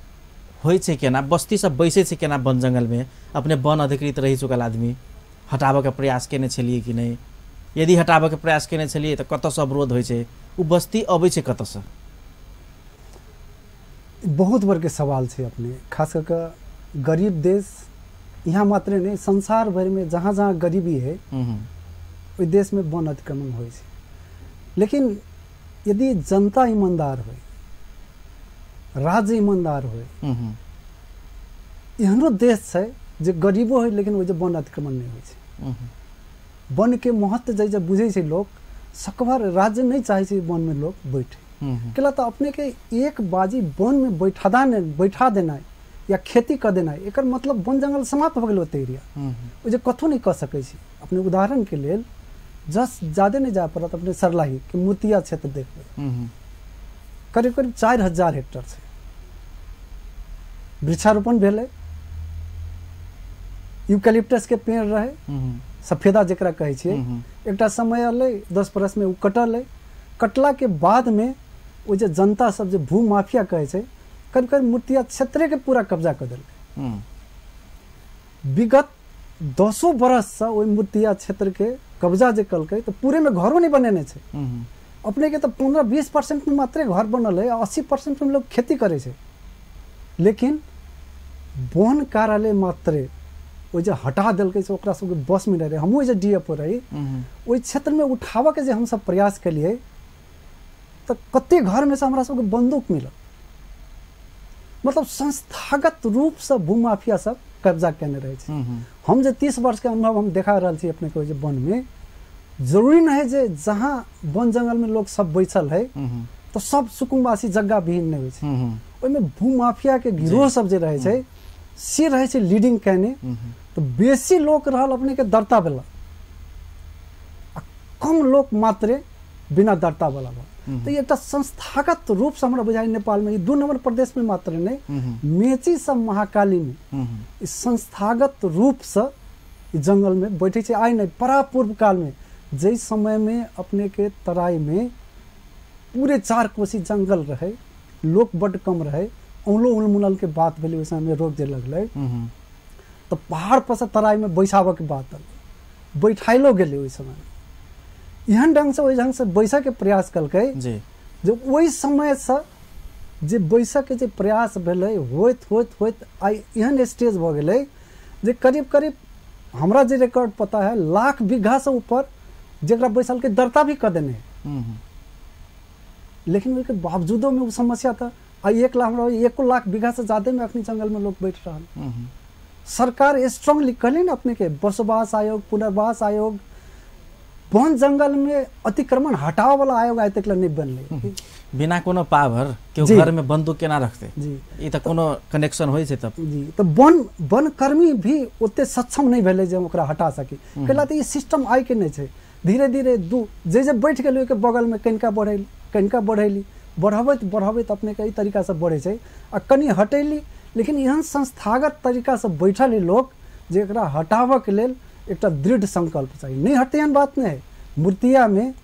होइ छै केना, बस्ती सब बैसै छै केना वन जंगलमे? अपने वन अधिकृत रहि चुकल आदमी हटाबऽके प्रयास केने छलियै कि नहि? यदि हटाबऽके प्रयास केने छलियै तऽ कतऽसँ अवरोध होइ छै? ओ बस्ती अबै छै कतऽसँ? बहुत बड़के सवाल छै अपने, खास कऽ कऽ गरीब देश यहाँ मात्रे नहि संसार भरिमे जहाँ जहाँ गरीबी है ओहि देशमे वन अतिक्रमण होइ छै। लेकिन यदि जनता ईमानदार होइ, राज्य ईमानदार होइ, एहनो देश छै जे गरीबो होइ लेकिन ओहि जे वन अतिक्रमण नहि होइ छै। वन के महत्व जे जे बुझै छै लोक, सकभर राज्य नहि चाहै छै वनमे लोक बैठे। केला तऽ अपने के एक बाजी वनमे बैठा देनाइ या खेती कऽ देनाइ एकर मतलब वन जंगल समाप्त भऽ गेल ओते एरिया, ओ जे कतहु नहि कऽ सकै छी। अपने उदाहरणके लेल जस्ट ज्यादे नहि जाय पड़त, अपने सरलाही के मोतिया क्षेत्र देखबै, करीब करीब 4000 हेक्टर छै। वृक्षारोपण भेलै, यूकेलिप्टस के पेड़ रहे, सफेदा जकरा कहै छियै, एकटा समय अलै 10 बरसमे ओ कटलै। कटलाके बादमे ओ जे जनता सब जे भू माफिया कहै छै, करीब करीब मूर्तिया क्षेत्रे के पूरा कब्जा कऽ देलकै। विगत 10 बरससँ ओहि मूर्तिया क्षेत्रके कब्जा जे कलकै तऽ पूरेमे घरो नहि बनेने छै। अपने के तऽ 15-20% में मात्रे घर बनल है, 80% में लोग खेती करै छै। लेकिन वन कार्यालय मात्रे ओ जे हटा देलकै से ओकरा सबके बस में रहे। हमहूँ जे डी एफ ओ रही ओहि क्षेत्रमे उठाबऽके जे हमसब प्रयास केलियै तऽ कते घरमे से हमरा सबके बंदूक मिलल। मतलब संस्थागत रूपसँ भूमाफिया सब कब्जा केने रहै छै। हम जे 30 वर्षके अनुभव हम देखा रहल छी अपने के जे वनमे, जरूरी नहीं है जे जहाँ वन जंगलमे लोग सब बैसल है तो सब सुकुम्बासी जग्गा विहीन नहीं होइ छै। ओहिमे भूमाफियाके गिरोह सब जे रहै छै से रहै छै लीडिंग केने, तऽ बेसी लोक रहल अपने के दर्ता वाला आ कम लोक मात्रे बिना दर्ता वाला। तऽ एकटा संस्थागत रूपसँ हमरा बुझाइ नेपालमे ई 2 नंबर प्रदेशमे मात्र नहि, मेची सब महाकालीमे ई संस्थागत रूपसँ ई जंगलमे बैठै छै। आइ नहि, परापूर्व कालमे जाहि समयमे अपनेके तराईमे पूरे 4 कोसी जंगल रहे, लोक बड्ड कम रहे, औलो उलमुनल के बात भेलै, ओहि समय रोग जे लगलै तऽ पहाड़ पर से तराई में बैसाबऽ के बात अलै, बैठाइलो गेलै ओहि समय। एहन ढंग से ओहि ढंग से बैसऽ के प्रयास कलकै जे ओहि समय से जे बैसऽ के जे प्रयास भेलै होइत होइत होइत आइ एहन स्टेज भऽ गेलै जे करीब करीब हमरा जे रिकॉर्ड पता है लाख बीघा से ऊपर जकरा बैसल के दर्ता भी कऽ देने है। लेकिन ओहिके बावजूदो में वो समस्या था। आइ 1 लाख हमरा 1 लाख बीघा से ज्यादा में अखनी जंगल में लोग बैठ रहल। सरकार स्ट्रांगली कहले ने अपने के बसोबास आयोग, पुनर्वास आयोग, वन जंगल में अतिक्रमण हटाव वाला आयोग आइ तक नहीं बनले। बिना कोनो पावर के घर में बंदूक केना रखते जी, ई त कोनो कनेक्शन होई छै तब जी। त वन वनकर्मी भी ओते सक्षम नहीं भेलै जे ओकरा हटा सकी। कैला त ई सिस्टम आइ के नहीं छै। धीरे धीरे दू जे जे बैठ गेलै ओहिके बगल में कनिका बढ़ैली कनिका बढ़ैली, बढ़ाबैत बढ़ाबैत अपने के एहि तरीका से बढ़ै छै आ कनि हटैली। लेकिन एहन संस्थागत तरीका से बैठल है लोक जे एकरा हटाबऽ के लेल एकटा दृढ़ संकल्प चाही। नहीं हटते एहन बात नहीं है। मूर्तिया में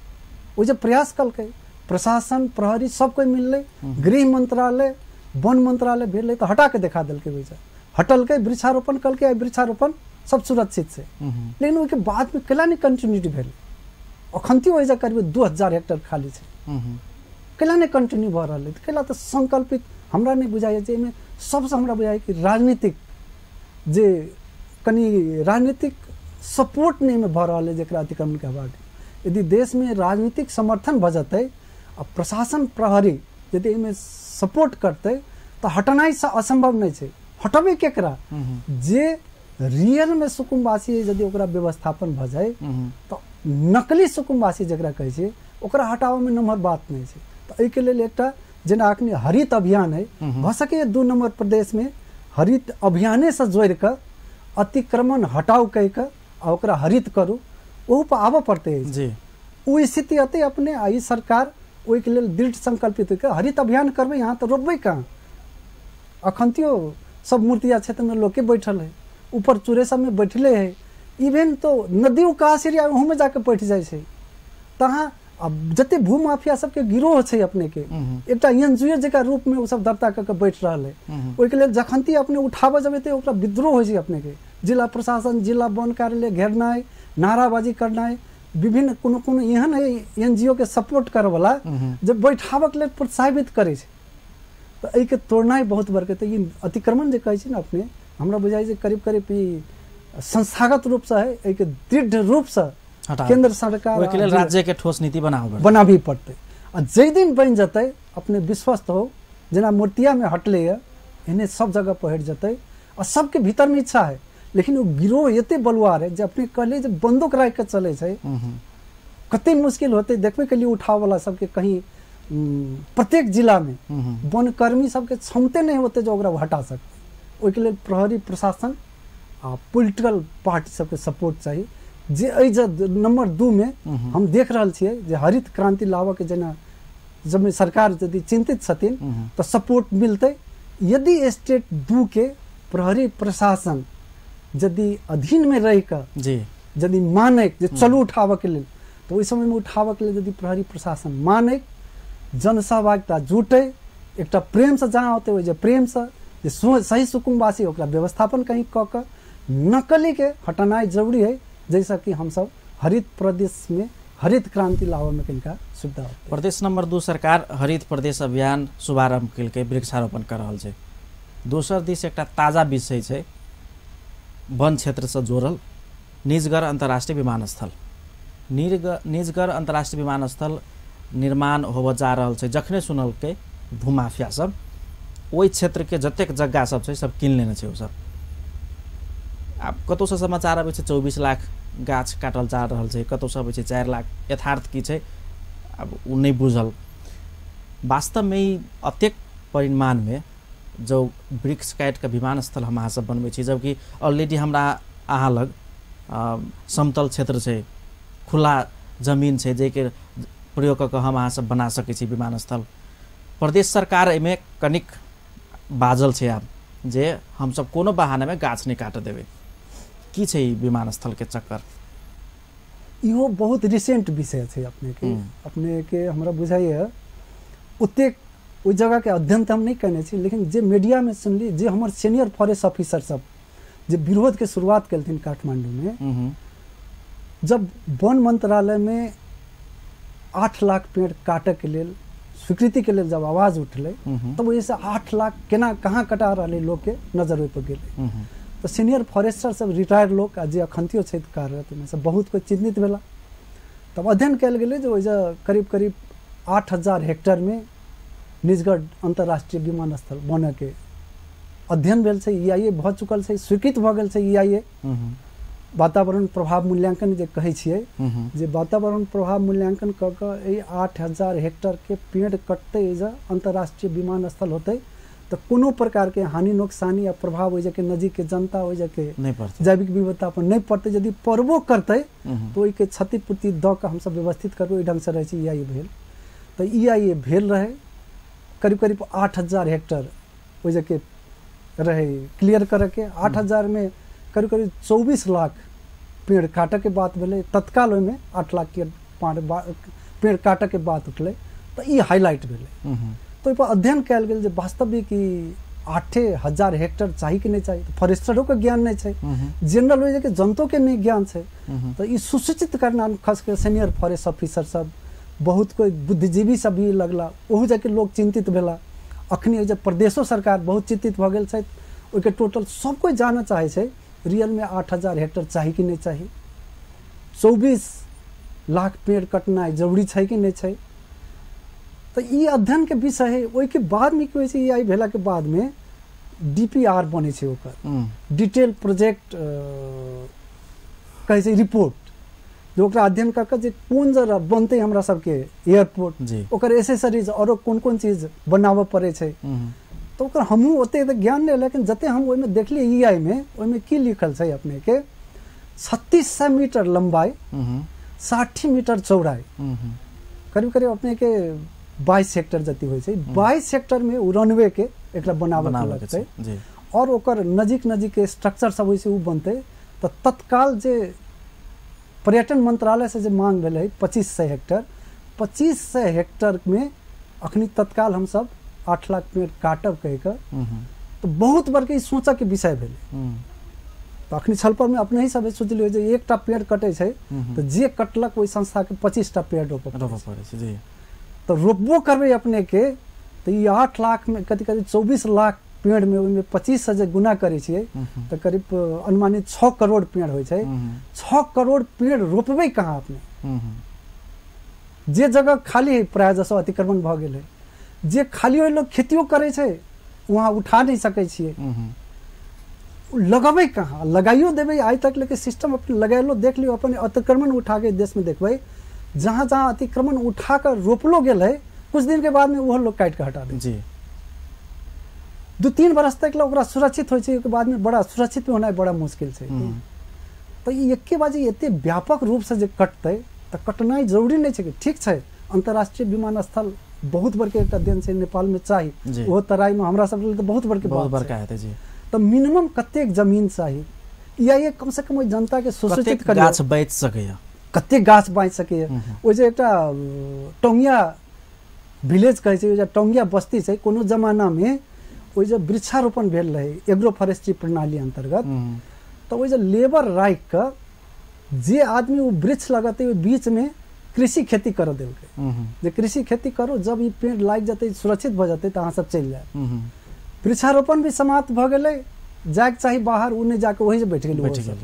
ओ जे प्रयास कलकै, प्रशासन प्रहरी सब कोई मिललै, गृह मंत्रालय वन मंत्रालय भेलै तऽ हटा के देखा देलकै। ओहिसँ हटलकै, वृक्षारोपण कलकै, आइ वृक्षारोपण सब सुरक्षित छै। लेकिन ओहिके बाद में कैला नहि कंटिन्यूटी भेलै? अखनती ओहिसँ करीब 2000 हेक्टेयर खाली छै, कैला नहि कंटिन्यू भऽ रहल है? कैला तऽ संकल्पित हमरा नहि बुझाइए जे एहिमे सबसँ हमरा बुझाइए कि राजनीतिक जे कनि राजनीतिक सपोर्ट नहीं में भऽ रहल है जकरा अतिक्रमण के हवा। यदि देश में राजनीतिक समर्थन भऽ जेतै आ प्रशासन प्रहरी यदि एहिमे सपोर्ट करतै तऽ हटनाइ असंभव नहीं छै। हटबै केकरा? जे रियल में सुकुम्बासी यदि ओकरा व्यवस्थापन भऽ जाय तऽ नकली सुकुम्बासी जकरा कहै छै ओकरा हटाबऽमे नम्हर बात नहीं छै। तऽ एहिके लेल एकटा जेना अखनी हरित अभियान है, भऽ सकैए 2 नंबर प्रदेश में हरित अभियानेसँ जोड़ि कऽ अतिक्रमण हटाउ कहि कऽ आ ओकरा हरित करू, ओहू पर आबऽ पड़तै जी। ओ स्थिति अतै अपने आ ई सरकार ओहिके लेल दृढ़ संकल्पित होइके हरित अभियान करबै। यहाँ तऽ रोपबै कहाँ? अखनतियो सब मूर्तिया क्षेत्रमे लोके बैठल है, ऊपर चूरे सबमे बैठले है, इवेन तो नदी उकास एरिया ओहूमे जाके बैठ जाइ छै। तहाँ अब जते भूमाफिया सबके गिरोह छै अपने के एकटा एनजीओ जका रूप में ओ सब दर्ता कऽ के बैठ रहल है। ओहिके लेल जखनती अपने उठाबऽ जेबै तऽ ओकरा विद्रोह होइ छै अपने के। जिला प्रशासन, जिला वन कार्यालय घेरनाइ, नाराबाजी करनाइ, विभिन्न कोनो कोनो एहन है एनजीओ के सपोर्ट करऽवला जे बैठाबऽके लेल प्रोत्साहित करै छै। तऽ एहिके तोड़नाइ बहुत बड़के। तऽ ई अतिक्रमण जे कहै छै ने अपने, हमरा बुझाइ छै करीब करीब ई संस्थागत रूपसँ है। एहिके दृढ़ रूपसँ केंद्र सरकार ओहिके लेल राज्य के ठोस नीति बनाबी पड़तै। आ जाहि दिन बनि जेतै अपने विश्वस्त हो, जेना मूर्तिया में हटलै है एहने सब जगह पर हटि जेतै। आ सबके भीतर में इच्छा है, लेकिन ओ गिरोह एते बलुआर है जे अपने कहलियै जे बंदूक राखि के चलै छै, कते मुश्किल होतै। देखबै के लिए उठाव वाला सबके कहीं प्रत्येक जिला में वनकर्मी सबके क्षमते नहीं होते जो ओकरा हटा सकते। ओहिके लेल प्रहरी प्रशासन आ पोलिटिकल पार्टी सबके सपोर्ट चाही। जे एहि नंबर 2 में हम देख रहल छियै जे हरित क्रांति लाबऽ के जेना जब सरकार यदि चिंतित छथिन तऽ सपोर्ट मिलतै। यदि स्टेट 2 के प्रहरी प्रशासन यदि अधीन में रहि कऽ जी यदि मानै जे चलू उठाबऽ के लेल, तऽ ओहि समय में उठाबऽ के लेल यदि प्रहरी प्रशासन मानै, जनसहभागिता जुटै, एकटा प्रेमसँ जहाँ होतै ओहि जे प्रेमसँ जे सही सुकुम्बासी ओकरा व्यवस्थापन कहीं कऽ कऽ नकली के हटनाइ जरूरी है, जैसा कि हम सब हरित प्रदेश में हरित क्रांति लाबऽ में कनिका सुविधा होतै। प्रदेश नंबर 2 सरकार हरित प्रदेश अभियान शुभारंभ केलकै, वृक्षारोपण कर रहल छै। दोसर दिस एकटा ताजा विषय छै वन क्षेत्रसँ जोड़ल निजगढ़ अंतर्राष्ट्रीय विमानस्थल। निजगढ़ अंतर्राष्ट्रीय विमानस्थल निर्माण होबऽ जा रहल छै। जखने सुनलकै भूमाफिया सब ओहि क्षेत्रके जतेक जग्गा सब छै सब कीन लेने छै ओ सब। आब कतौसँ समाचार अबै छै 24 लाख गाछ काटल जा रहल छै, कतौसँ अबै छै 4 लाख। यथार्थ की छै आब ओ नहि बुझल। वास्तवमे ई अतेक परिमाणमे जो वृक्ष काटि कऽ विमानस्थल हम अहाँ सब बनबै छी, जबकि ऑलरेडी हमरा अहाँ लग समतल क्षेत्र छै, खुला जमीन छै जाहिके प्रयोग कऽ कऽ हम अहाँ सब बना सकै छी विमानस्थल। प्रदेश सरकार एहिमे कनिक बाजल छै आब जे हमसब कोनो बहानामे गाछ नहि काटऽ देबै। की छै ई विमानस्थल के चक्कर? इहो बहुत रिसेंट विषय छै अपने के। अपने के हमरा बुझाइए ओतेक ओहि जगहके अध्ययन तऽ हम नहि केने छी, लेकिन जे मीडियामे सुनली, जे हमर सीनियर फॉरेस्ट ऑफिसर सब जे विरोधके शुरुआत केलथिन काठमांडूमे, जब वन मंत्रालयमे 8 लाख पेड़ काटऽके लेल स्वीकृतिके लेल जब आवाज उठलै तब ओहिसँ 8 लाख केना कहाँ कटा रहलै लोकके नजर ओहिपर गेलै। तऽ सीनियर फॉरेस्टर सब रिटायर्ड लोक आ जे अखनतियो छथि कार्यरत ओहिमे बहुत कोइ चिन्तित भेला। तब अध्ययन कयल गेलै जे ओहिसँ करीब करीब 8000 हेक्टरमे निजगढ़ अंतर्राष्ट्रीय विमानस्थल बनऽके अध्ययन भेल छै, EIA भऽ चुकल छै, स्वीकृत भऽ गेल छै EIA। वातावरण प्रभाव मूल्यांकन जे कहै छियै, जे वातावरण प्रभाव मूल्यांकन कऽ कऽ एहि 8000 हेक्टरके पेड़ कटतै एहि अंतर्राष्ट्रीय विमानस्थल होतै तऽ कोनो प्रकारके हानि नोकसानी या प्रभाव ओहि जगहके नजीकके जनता ओहि जगहके जैविक विविधता पर नहि पड़तै। यदि पड़बो करतै तऽ ओहिके क्षतिपूर्ति दऽ कऽ हमसब व्यवस्थित करबै, ओहि ढङ्गसँ रहै छै। EIA भेल तऽ EIA भेल रहै, करीब करीब 8000 हेक्टर ओहि जगहके रहै क्लियर करऽके। 8000में करीब करीब 24 लाख पेड़ काटऽके बात भेलै, तत्काल ओहिमे 8 लाख के पेड़ काटऽके बात उठलै तऽ ई हाईलाइट भेलै। तऽ ओहिपर अध्ययन कयल गेल जे वास्तविक ई 8000 हेक्टर चाही कि नहि चाही। फॉरेस्टरोके ज्ञान नहि छै, जनरल ओहि जगह जनतोके नहि ज्ञान छै। तऽ ई सुसूचित करना खास कर सीनियर फॉरेस्ट ऑफिसर सब, बहुत कोइ बुद्धिजीवी सब भी लगला, ओहू जगह लोक चिन्तित भेला। अखनी एहि जे प्रदेशो सरकार बहुत चिन्तित भऽ गेल छथि, ओहिके टोटल सब कोइ जानऽ चाहै छै रियलमे 8000 हेक्टर चाही कि नहि चाही, 24 लाख पेड़ कटनाइ जरूरी छै कि नहि छै। तऽ ई अध्ययनके विषय है। ओहिके बादमे की होइ छै, EIA भेलाके बादमे DPR बनै छै, ओकर डिटेल प्रोजेक्ट कहै छै रिपोर्ट, जे ओकरा अध्ययन कऽ कऽ जे कोन जगह बनतै हमरा सबके एयरपोर्ट, ओकर एसेसरीज औरो कोन कोन चीज बनाबऽ पड़ै छै। तऽ ओकर हमहूँ ओतेक तऽ ज्ञान नहि, लेकिन जते हम ओहिमे देखलियै EIA मे, ओहिमे की लिखल छै अपनेके 3600 मीटर लम्बाई, 60 मीटर चौड़ाई, करीब करीब अपनेके 22 हेक्टर जति होइ छै। 22 हेक्टरमे ओ रनवे के एकरा बनाबऽ लगतै और ओकर नजीक नजीक के स्ट्रक्चर सब होइ छै ओ बनतै। तऽ तत्काल जे पर्यटन मंत्रालय से जे मांग भेलै 2500 हेक्टर, 2500 हेक्टरमे अखनी तत्काल हमसब 8 लाख पेड़ काटब कहि कऽ तऽ बहुत बड़के ई सोचऽके विषय भेलै। तऽ अखनी छलपरमे अपने ही सब सोचलियै जे एकटा पेड़ कटै छै तऽ जे कटलक ओहि संस्थाके 25टा पेड़ रोपऽ पड़ै छै। तऽ रोपबो करबै अपनेके तऽ ई 8 लाखमे कथी करीब 24 लाख पेड़मे ओहिमे 25 से जे गुना करै छियै तऽ करीब अनुमानित 6 करोड़ पेड़ होइ छै। 6 करोड़ पेड़ रोपबै कहाँ अपने? जे जगह खाली है प्रायः जसो अतिक्रमण भऽ गेल है, जे खाली होइ लोक खेतियो करै छै वहाँ उठा नहि सकै छियै, लगबै कहाँ? लगाइयो देबै आइ तक लेकिन सिस्टम अपन लगेलो देख लियौ, अपन अतिक्रमण उठाके देशमे देखबै जहाँ जहाँ अतिक्रमण उठा कर रोपलो गेल है कुछ दिन के बाद में ओहो लोग काटि कऽ हटा दै। 2-3 बरस तक ओकरा सुरक्षित होइ छै, ओहिके बादमे बड़ा सुरक्षित होनाइ बड़ा मुश्किल छै। तऽ ई एके बाजी एते व्यापक रूपसँ जे कटतै तऽ कटनाइ जरूरी नहि छै। ठीक छै, अंतर्राष्ट्रीय विमानस्थल बहुत बड़के एकटा देन छै नेपालमे चाही, ओहो तराईमे हमरा सब लेल तऽ बहुत बड़के बहुत बड़का हेतै जी। तऽ मिनिमम कतेक जमीन चाही या कम से कम ओहि जनताके सुसूचित करियौ, गाछ बाँचि सकैए, कतेक गाछ बाँचि सकैए। ओहि जे एकटा टोंगिया विलेज कहै छै, ओहि जे टोंगिया बस्ती छै, कोनो जमानामे ओहि जे वृक्षारोपण भेल रहै एग्रो फॉरेस्ट्री प्रणाली अन्तर्गत, तऽ ओहि जे लेबर राखि कऽ जे आदमी ओ वृक्ष लगतै ओहि बीचमे कृषि खेती करऽ देलकै, जे कृषि खेती करू, जब ई पेड़ लागि जेतै सुरक्षित भऽ जेतै तऽ अहाँ सब चलि जायब। वृक्षारोपण भी समाप्त भऽ गेलै, जायके चाही बाहर ओ नहि जाकऽ ओहि जे बैठ गेलै,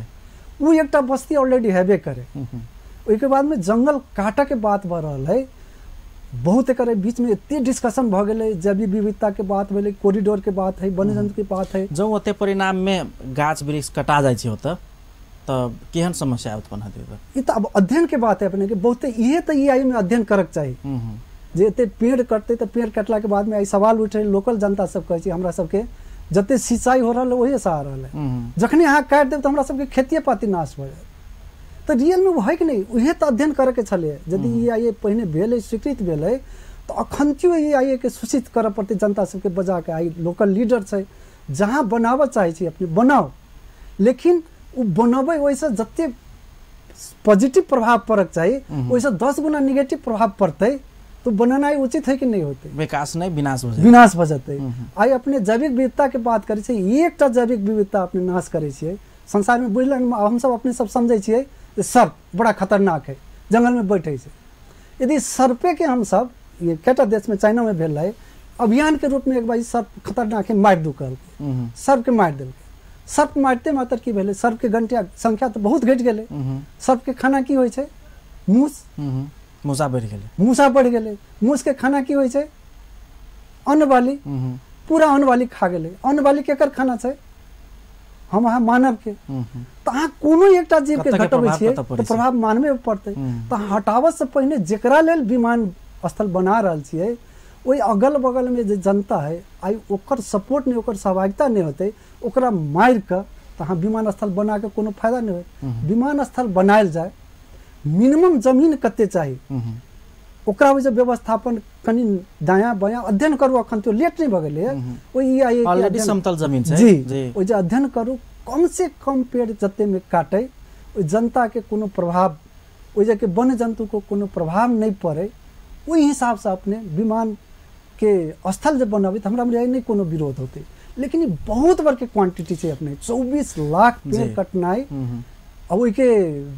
ओ एकटा बस्ती ऑलरेडी हेबे करे। ओहिके बादमे जंगल काटऽके बात भऽ रहल है, बहुत एकर बीचमे एते डिस्कशन भऽ गेलै, जैविक विविधताके बात भेलै, कॉरिडोरके बात है, वन्यजन्तुके बात है। जँ ओते परिणाममे गाछ वृक्ष कटा जाइ छै ओतऽ तऽ केहन समस्या उत्पन्न हेतै? ई तऽ अब अध्ययनके बात है अपनेके, बहुते इहे तऽ EIA मे अध्ययन करक चाही जे एते पेड़ कटतै तऽ पेड़ कटलाके बादमे आइ सवाल उठै, लोकल जनता सब कहै छै हमरा सबके जते सिंचाई हो रहल है ओहिसँ आ रहल है, जखने अहाँ काटि देब तऽ हमरा सबके खेतिए पाती नाश भऽ जायत। तऽ रियलमे ओ है कि नहि, उहे तऽ अध्ययन करऽके छलै। यदि EIA पहिने भेलै, स्वीकृत भेलै तऽ अखनतियो EIA के सूचित करऽ पड़तै जनता सबके बजाके। आइ लोकल लीडर छै, जहाँ बनाबऽ चाहै छी अपने बनाउ, लेकिन ओ बनबै ओहिसँ जते पॉजिटिव प्रभाव पड़क चाही ओहिसँ 10 गुना निगेटिव प्रभाव पड़तै तो बनेनाइ उचित है कि नहीं होते? विकास नहीं, विनाश हो, विनाश भऽ जेतै। आइ अपने जैविक विविधता के बात करै छियै, एकटा जैविक विविधता अपने नाश करै छियै संसार में। बुझलन हमसब अपने सब समझै छियै जे सर्प बड़ा खतरनाक है, जंगल में बैठे छै। यदि सर्पे के हमसब, ये कएटा देश में, चाइना में भेल रहै, अभियान के रूप में एक बार सर्प खतरनाक है मारि दू कहलकै, सर्प के मारि देलकै। सर्प मारिते मात्र की भेलै, सर्प के घंटिया संख्या तऽ बहुत घटि गेलै। सर्प के खाना की होइ छै? मूस, मूसा बढ़ि गेलै, मूसा बढ़ि गेलै। मूस के खाना की होइ छै? अन्नवाली, पूरा अन्नवाली खा गेलै। अन्नवाली केकर खाना छै? हम अहाँ मानव के। तऽ अहाँ कोनो एकटा जीव के घटबै छियै तऽ प्रभाव मानवे पर पड़तै। तऽ हटाबऽ से पहिने जेकरा लेल विमान स्थल बना रहल छियै ओहि अगल बगल में जे जनता है, आइ ओकर सपोर्ट नहीं, ओकर सहभागिता नहीं होतै, ओकरा मारि कऽ तऽ अहाँ विमानस्थल बना के कोनो फायदा नहीं होत। विमानस्थल बनायल जाय, मिनिमम जमीन कते चाही ओकरा ओहि जे व्यवस्थापन कनि दायाँ बायाँ अध्ययन करू। अखन तो लेट नहीं भऽ गेलै, ओहि ऑलरेडी समतल जमीन छै जी, ओहि जे अध्ययन करू, कम से कम पेड़ जते में काटै ओहि जनता के कोनो प्रभाव, ओहि जे के वन्य जन्तु को कोनो प्रभाव नहीं पड़े, ओहि हिसाब से अपने विमान के स्थल जब बनाबी तऽ हमरा नहीं कोनो विरोध होते। लेकिन बहुत बड़के क्वांटिटी छै अपने 24 लाख पेड़ कटनाइ आ ओहिके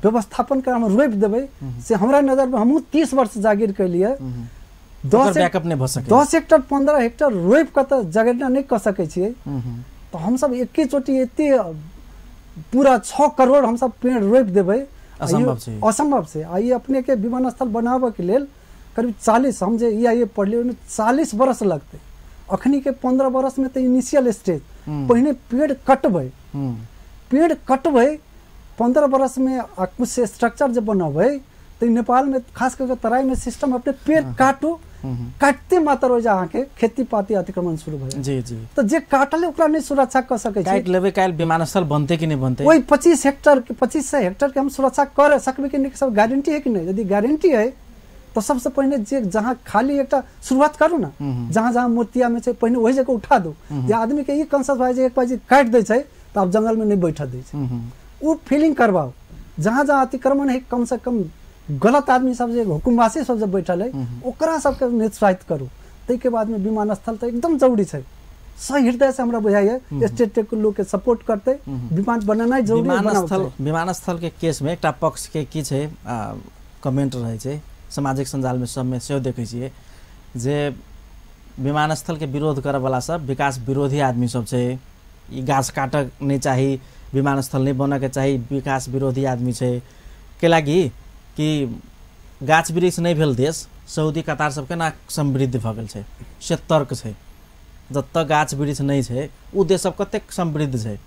व्यवस्थापन कर हम रोपि देबै से हमरा नजर में हमहूँ 30 वर्ष जागीर कैलियै, 10 हेक्टर 15 हेक्टर रोपि कऽ तऽ जगेरना नहि कऽ सकै छियै। तऽ हमसब एके चोटी एते पूरा 6 करोड़ हमसब पेड़ रोपि देबै असंभव छै, असंभव छै। आ ई अपने के विमानस्थल बनाबऽ के लेल करीब 40, हम जे EIA पढ़लियै ओहिमे 40 बरस लगतै। अखनी के 15 बरस में तऽ इनिशियल स्टेज, पहिने पेड़ कटबै, पेड़ कटबै 15 बरस में आ कुछ स्ट्रक्चर जे बनबै तऽ नेपाल में खास करके तराई में सिस्टम अपने पेड़ काटू, काटते मात्र हो जाए अहाँके खेती पाती अतिक्रमण शुरू भऽ जाए। जी जी, तऽ जे काटले ओकरा नहि सुरक्षा कऽ सकै छै। काटि लेबै काल्हि विमानस्थल बनतै कि नहि बनतै? ओहि 25 हेक्टर के 2500 हेक्टर के हम सुरक्षा कर सकबै कि नहि, सब गारंटी है कि नहि? यदि गारंटी है तो सबसे पहिने जे जहाँ खाली एकटा शुरुआत करू ना, जहाँ जहाँ मूर्तिया में छै पहिने ओहि जगह उठा दू, जे आदमी के ई कॉन्शियस भऽ जाय एक बार काटि दै छै तऽ आब जंगल में नहीं बैठऽ दै छै, ओ फीलिंग करवाओ। जहाँ जहाँ अतिक्रमण है कम से कम गलत आदमी सब जे हुकुमवासी सब जे बैठल है ओकरा सबके निरुत्साहित करू। ताहिके बाद में विमानस्थल तऽ एकदम जरूरी छै। सही हृदय से हमरा बुझाइए स्टेट के लोग के सपोर्ट करते विमान बनेनाइ जरूरी। विमानस्थल के केस में एकटा पक्ष के की छै कमेंट रहै छै सामाजिक सञ्जाल में सब में सेहो देखै छियै जे विमानस्थल के विरोध करऽ वाला सब विकास विरोधी आदमी सब छै, ई गाछ काटक नहीं चाही, विमानस्थल नहीं बनऽ के चाही, विकास विरोधी आदमी छै। के लागि कि गाछ वृक्ष नहीं भेल देश, सऊदी कतार सब केना समृद्ध भऽ गेल छै, से तर्क छै। जतऽ गाछ वृक्ष नहीं छै ओ देश सब कतेक समृद्ध छै,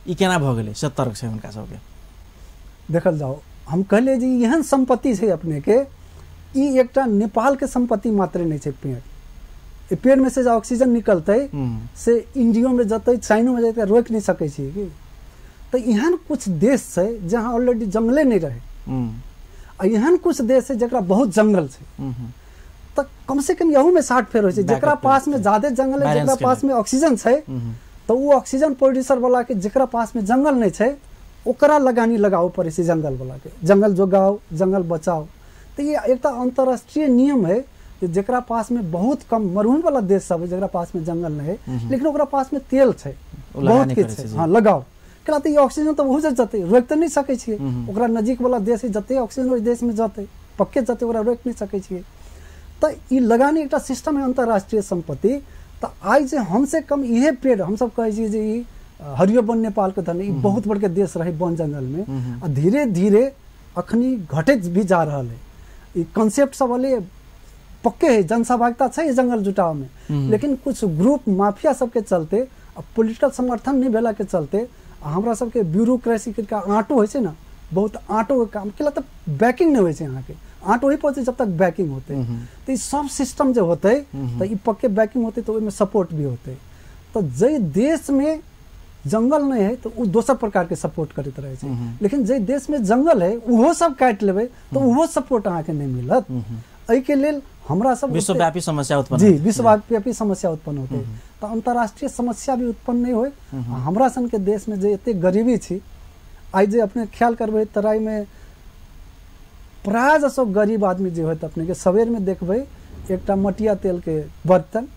ई केना भऽ गेलै, से तर्क छै हुनका सबके। देखल जाओ, हम कहलियै जे एहन सम्पत्ति छै अपने के, ई एकटा नेपाल के सम्पत्ति मात्र नहीं छै। पेड़, ई पेड़ में से जे ऑक्सीजन निकलतै से इंडियो में जतै, चाइनो में जतै, रोकि नहीं सकै छियै कि। तऽ एहन कुछ देश छै जहाँ ऑलरेडी जंगले नहीं रहे, आ एहन कुछ देश छै जकरा बहुत जंगल छै। तऽ कम से कम यहू में 60 फेर होइ छै, जकरा पास में ज्यादा जंगल है, जकरा पास में ऑक्सीजन छै, तऽ ओ ऑक्सीजन प्रोड्यूसर वाला के जकरा पास में जंगल नहीं छै ओकरा लगानी लगाबऽ पड़ै छै जंगल वाला के, जंगल जोगाओ जंगल बचाओ। तो ये एकटा अंतर्राष्ट्रीय नियम है कि जकरा पास में बहुत कम मरुभूमि वाला देश सब है जकरा पास में जंगल नहीं है, लेकिन ओकरा पास में तेल छै, बहुत किछु छै, हाँ लगाओ। केला तऽ ई ऑक्सीजन तऽ ओहू से जतै, रोकि तऽ नहि सकै छियै। ओकरा नजीक वाला देश है, जते ऑक्सीजन ओहि देश में जतै पक्के जतै, ओकरा रोकि नहि सकै छियै। तऽ ई लगानी एकटा सिस्टम है अंतर्राष्ट्रीय सम्पत्ति। तऽ आइ जे हमसे कम इहे पेड़ हमसब कहै छियै जे ई हरियो वन नेपाल के धन, ई बहुत बड़के देश रहै वन जंगल में, आ धीरे धीरे अखनी घटैत भी जा रहल है। ई कॉन्सेप्ट सब वाले पक्के है, जनसहभागिता छै जंगल जुटाव में, लेकिन कुछ ग्रुप माफिया सबके चलते आ पोलिटिकल समर्थन नहीं भेला के चलते हमरा सबके ब्यूरोक्रेसी के आँटो होइ छै ने, बहुत आँटो के काम केला तऽ बैकिंग नहीं होइ छै अहाँके, आँटो वही पहुँचे जब तक बैकिंग होते। तऽ ई सब सिस्टम जे होतै तऽ ई पक्के बैकिंग होतै तऽ ओहिमे सपोर्ट भी होतै। तऽ जाहि देशमे जंगल नहीं है तो वो दोसर प्रकार के सपोर्ट करैत रहै छै, लेकिन जाहि देश में जंगल है ओहो सब काटि लेबै तऽ ओहो सपोर्ट अहाँके नहीं मिलत। एहिके लेल हमरा सब विश्वव्यापी समस्या उत्पन्न, जी विश्वव्यापी समस्या उत्पन्न होतै। तऽ अंतर्राष्ट्रीय समस्या भी उत्पन्न नहीं होय। हमरा सन के देश में जे एते गरीबी छी, आइ जे अपने ख्याल करबै तराई में प्रायः सब गरीब आदमी जे होत अपने के सवेर में देखबै एकटा मटिया तेल के बर्तन,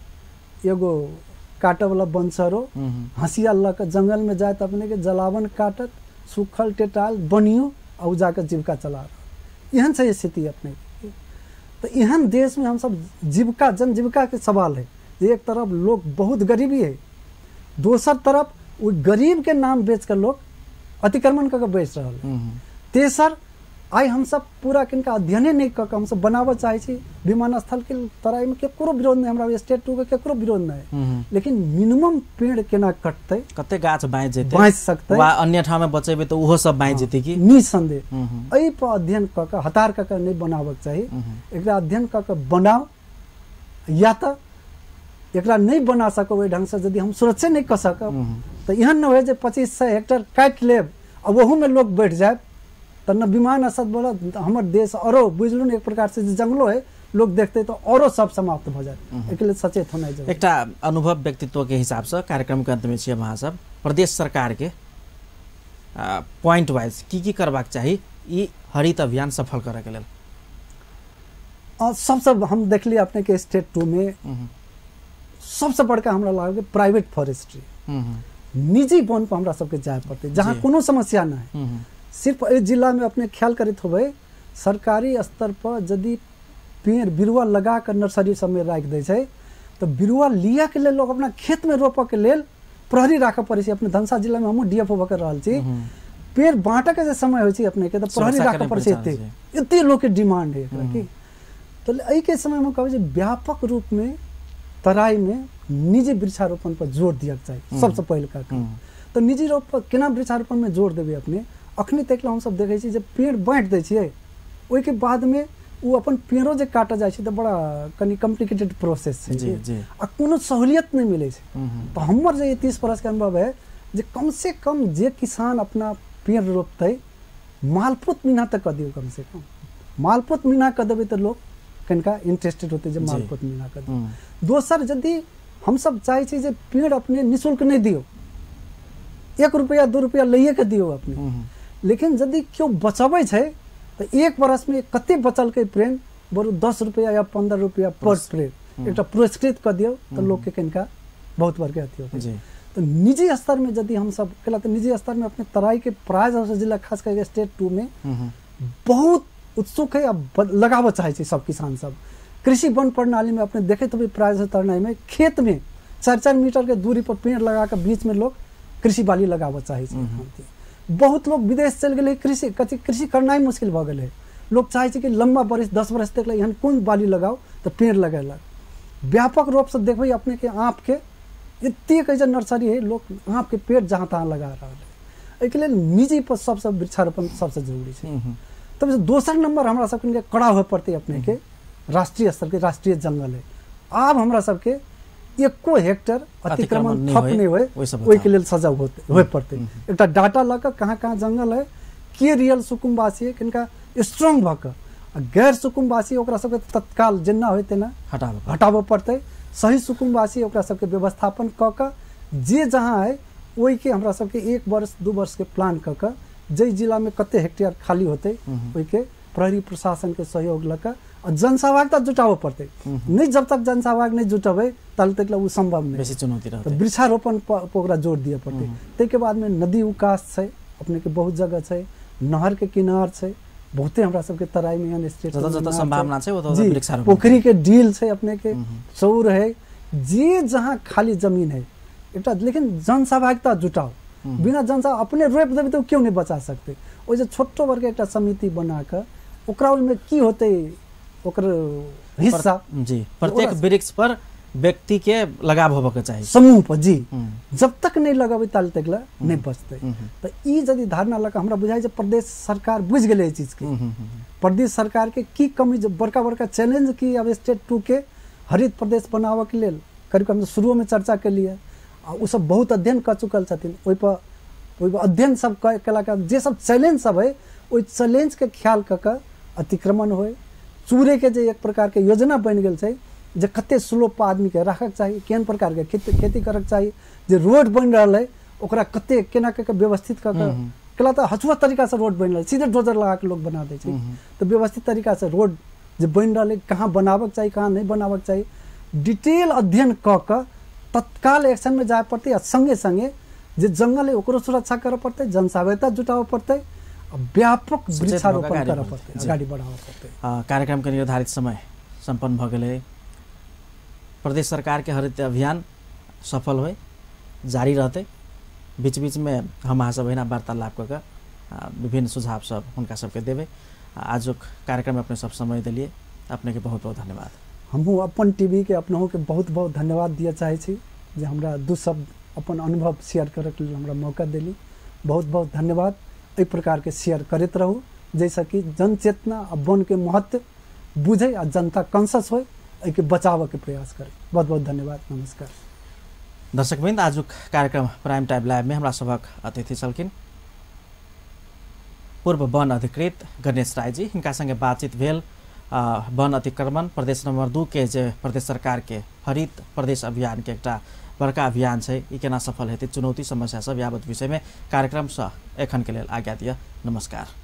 एगो काटऽ वाला बंसरो, हँसिया लऽ कऽ जंगल में जायत अपने के जलावन काटत, सूखल टेटाल बनियो आ उ जाके जीविका चला रहल। एहन छै स्थिति अपने के। तऽ एहन देश में हमसब जीविका, जन जीविका के सवाल है। एक तरफ लोग बहुत गरीबी है, दोसर तरफ ओ गरीब के नाम बेच कर लोग अतिक्रमण कऽ के बेच रहल है। तेसर आइ हमसब पूरा किनका अध्ययने नहि कऽ के हमसब बनाबऽ चाहै छी विमानस्थल के तराई में केकरो विरोध नहि, हमरा स्टेट 2 के केकरो विरोध नहि, लेकिन मिनिमम पेड़ केना कटतै, कते गाछ बाँचि जेतै, बाँचि सकतै वा अन्य ठाम में बचेबै तऽ ओहो सब बाँचि जेतै कि निसंदेह। एहि पर अध्ययन कऽ के हतार कऽ के नहि बनाबऽ चाही, एकरा अध्ययन कऽ के बनाउ, या तऽ एकरा नहि बना सकब ओहि ढंग से यदि हम सुरक्षे नहि कऽ सकब तऽ एहन नहि होइ जे 2500 हेक्टर काटि लेब आ ओहूमे लोग बैठ जायब तऽ न विमान असर बढ़त, हमर देश औरो बुझलू ने एक प्रकार से जे जंगलो है लोग देखते तो औरो सब समाप्त भऽ जायत। एहिके लेल सचेत होनाइ जरूरी। एकटा अनुभव व्यक्तित्व के हिसाब से कार्यक्रम के अंत में छियै अहाँ सब, प्रदेश सरकार के पॉइंट वाइज की की करबाक चाही ई हरित अभियान सफल करऽ के लेल? सबसे हम देखलियै अपने के स्टेट 2 में सबसे बड़का हमरा लागल प्राइवेट फॉरेस्ट्री, निजी वन पर हमरा सबके जाय पड़तै जहाँ कोनो समस्या नहि है। सिर्फ एहि जिला में अपने ख्याल करैत होबै सरकारी स्तर पर यदि पेड़ बिरुआ लगा कर नर्सरी सब में राखि दै छै तऽ बिरुआ लिअ के लेल लोग अपना खेत में रोपऽ के लेल प्रहरी राखऽ पड़ै छै। अपने धनसा जिला में हमहूँ DFO भऽ के रहल छी, पेड़ बाँटऽ के जे समय होइ छै अपने के तऽ प्रहरी राखऽ पड़ै छै, एते एते लोग के डिमांड है एकरा की। तऽ एहिके समय में कहबै जे व्यापक रूप में तराई में निजी वृक्षारोपण पर जोर दिअ के चाही सबसे पहिलका काम। तऽ निजी रोप केना वृक्षारोपण में जोर देबै अपने? अखनी तक हमसब देखै छी जे पेड़ बाँटि दै छियै ओहिके बादमे ओ अपन पेड़ो जे काटऽ जाइ छै तऽ बड़ा कनि कॉम्प्लिकेटेड प्रोसेस छै आ कोनो सहूलियत नहि मिलै छै। तऽ हमर जे 30 बरस के अनुभव है जे कम से कम जे किसान अपना पेड़ रोपतै मालपुत मीना तक कऽ दियौ, कम से कम मालपुत मीना कऽ देबै तऽ लोक कनिका इंटरेस्टेड होतै जे मालपुत मीना कऽ दियौ। दोसर यदि हमसब चाहै छी जे पेड़ अपने निःशुल्क नहि दियौ, 1 रुपैआ 2 रुपैआ लैए के दियौ अपने, लेकिन यदि केओ बचबै छै तऽ 1 बरस में कते बचलकै पेड़ बरु 10 रुपैआ या 15 रुपैआ पर पेड़ एकटा पुरस्कृत कऽ दियौ तऽ लोकके कनिका बहुत बड़का अथी होतै। तऽ निजी स्तर में यदि हमसब केला तऽ निजी स्तर में अपने तराई के प्राय जिला खास करके स्टेट 2 में बहुत उत्सुक है आ लगाबऽ चाहै छै सब किसान सब। कृषि वन प्रणाली में अपने देखैत होबै प्राय तराई में खेत में 4-4 मीटर के दूरी पर पेड़ लगा के बीच में लोग कृषि बाली लगाबऽ चाहै छै। बहुत लोग विदेश चलि गेलै, कृषि कथी कृषि करनाइ मुश्किल भऽ गेलै, लोग चाहै छै कि लम्बा बरिस 10 बरस तक एहन कोन बाली लगाउ तऽ पेड़ लगेलक। व्यापक रूपसँ देखबै अपने के आँप के एतेक जे नर्सरी है, लोग आँप के पेड़ जहाँ तहाँ लगा रहल है। एहिके लेल निजी पर सबसँ वृक्षारोपण सबसँ जरूरी छै। तब दोसर नंबर हमरा सबके कड़ा होय पड़तै अपने के राष्ट्रीय स्तर के राष्ट्रीय जंगल है। आब हमरा सबके एको हेक्टर अतिक्रमण थप नहि होय ओहिके लेल सजग होय पड़तै। एकटा डाटा लऽ कऽ कहाँ कहाँ जंगल है, के रियल सुकुम्बासी है, किनका स्ट्रॉन्ग भऽ कऽ आ गैर सुकुम्बासी ओकरा सबके तत्काल जेना होय तेना हटाबऽ पड़तै। सही सुकुम्बासी ओकरा सबके व्यवस्थापन कऽ कऽ जे जहाँ है ओहिके हमरा सबके 1 वर्ष 2 वर्ष के प्लान कऽ कऽ जाहि जिलामे कते हेक्टेयर खाली होतै ओहिके प्रहरी प्रशासन के सहयोग लऽ कऽ आ जनसहभागिता जुटाबऽ पड़तै। नहि जब तक जनसहभाग नहि जुटेबै तब तक ओ सम्भव नहि, बेसी चुनौती रहतै। वृक्षारोपण पर ओकरा जोर दिअ पड़तै। ताहिके बादमे नदी उकास छै अपने के बहुत जगह छै, नहर के किनार छै, बहुते हमरा सबके तराई में एहन स्टेट जतऽ जतऽ संभावना छै ओतऽ ओतऽ वृक्षारोपण, पोखरी के डील छै अपने के, चौर है, जे जहाँ खाली जमीन है एकटा, लेकिन जनसहभागिता जुटाउ। बिना जनसह अपने रोपि देबै तऽ केओ नहि बचा सकतै। ओहि जे छोटो वर्ग एकटा समिति बना कऽ ओकरा ओहिमे की होतै ओकर हिस्सा जी, प्रत्येक वृक्ष पर व्यक्ति के लगाव होबऽ के चाही समूह पर जी, जब तक नहीं लगाबै ताल तक ला नहीं बचतै। तऽ ई यदि धारणा लऽ कऽ हमरा बुझाइ जे प्रदेश सरकार बुझि गेलै एहि चीजके, प्रदेश सरकार के की कमी, जे बड़का बड़का चैलेंज की अब स्टेट 2 के हरित प्रदेश बनाबऽ के लेल करीब हम शुरूमे चर्चा केलियै आ ओ सब बहुत अध्ययन कऽ चुकल छथिन। ओहिपर अध्ययन सब केलाके जे सब चैलेंज सब है ओहि चैलेंज के ख्याल कऽ कऽ अतिक्रमण होइ, चूरे के जे एक प्रकार के योजना बनि गेल छै जे कते स्लोप पर आदमी के राखक चाही, केहन प्रकार के खेती करक चाही, जे रोड बनि रहल है ओकरा कते केना कऽ के व्यवस्थित कऽ कऽ केला तऽ हचुआ तरीका से रोड बनि रहल, सीधे डोजर लगा के लोग बना दै छै, तऽ व्यवस्थित तरीका से रोड जे बनि रहलै, कहाँ बनाबक चाही कहाँ नहि बनाबक चाही, डिटेल अध्ययन कऽ कऽ तत्काल एक्शनमे जाय पड़तै। आ सङ्गे सङ्गे जे जंगल है ओकरो सुरक्षा करऽ पड़तै, जनसहभागिता जुटाबऽ पड़तै, आ व्यापक वृक्षारोपण करऽ पड़तै, अगाडि बढ़ाबऽ पड़तै। कार्यक्रमके निर्धारित समय सम्पन्न भऽ गेलै। प्रदेश सरकारके हरित अभियान सफल होइ, जारी रहतै। बीच बीचमे हम अहाँ सब एहिना वार्तालाप कऽ कऽ विभिन्न सुझाव सब हुनका सबके देबै। आजुक कार्यक्रममे अपने सब समय देलियै, अपनेके बहुत बहुत धन्यवाद। हमहूँ अपन टीवीके अपनहुके बहुत बहुत धन्यवाद दिअ चाहै छी जे हमरा दू शब्द अपन अनुभव शेयर करैके लेल हमरा मौका देली। बहुत बहुत धन्यवाद। एहि प्रकारके शेयर करैत रहू जाहिसँ कि जनचेतना आ वनके महत्व बुझै आ जनता कॉन्शियस होइ, एहिके बचाबऽके प्रयास करै। बहुत बहुत धन्यवाद, नमस्कार। दर्शकवृन्द, आजुक कार्यक्रम प्राइम टाइम लाइवमे हमरा सभक अतिथि छलखिन पूर्व वन अधिकृत गणेश रायजी। हिनका संगे बातचीत भेल वन अतिक्रमण प्रदेश नंबर 2 के जे प्रदेश सरकार के हरित प्रदेश अभियान के एकटा बड़का अभियान छै, ई केना सफल हेतै, चुनौती समस्या सब यावत विषयमे कार्यक्रमसँ एखन के लेल आज्ञा दिअ। नमस्कार।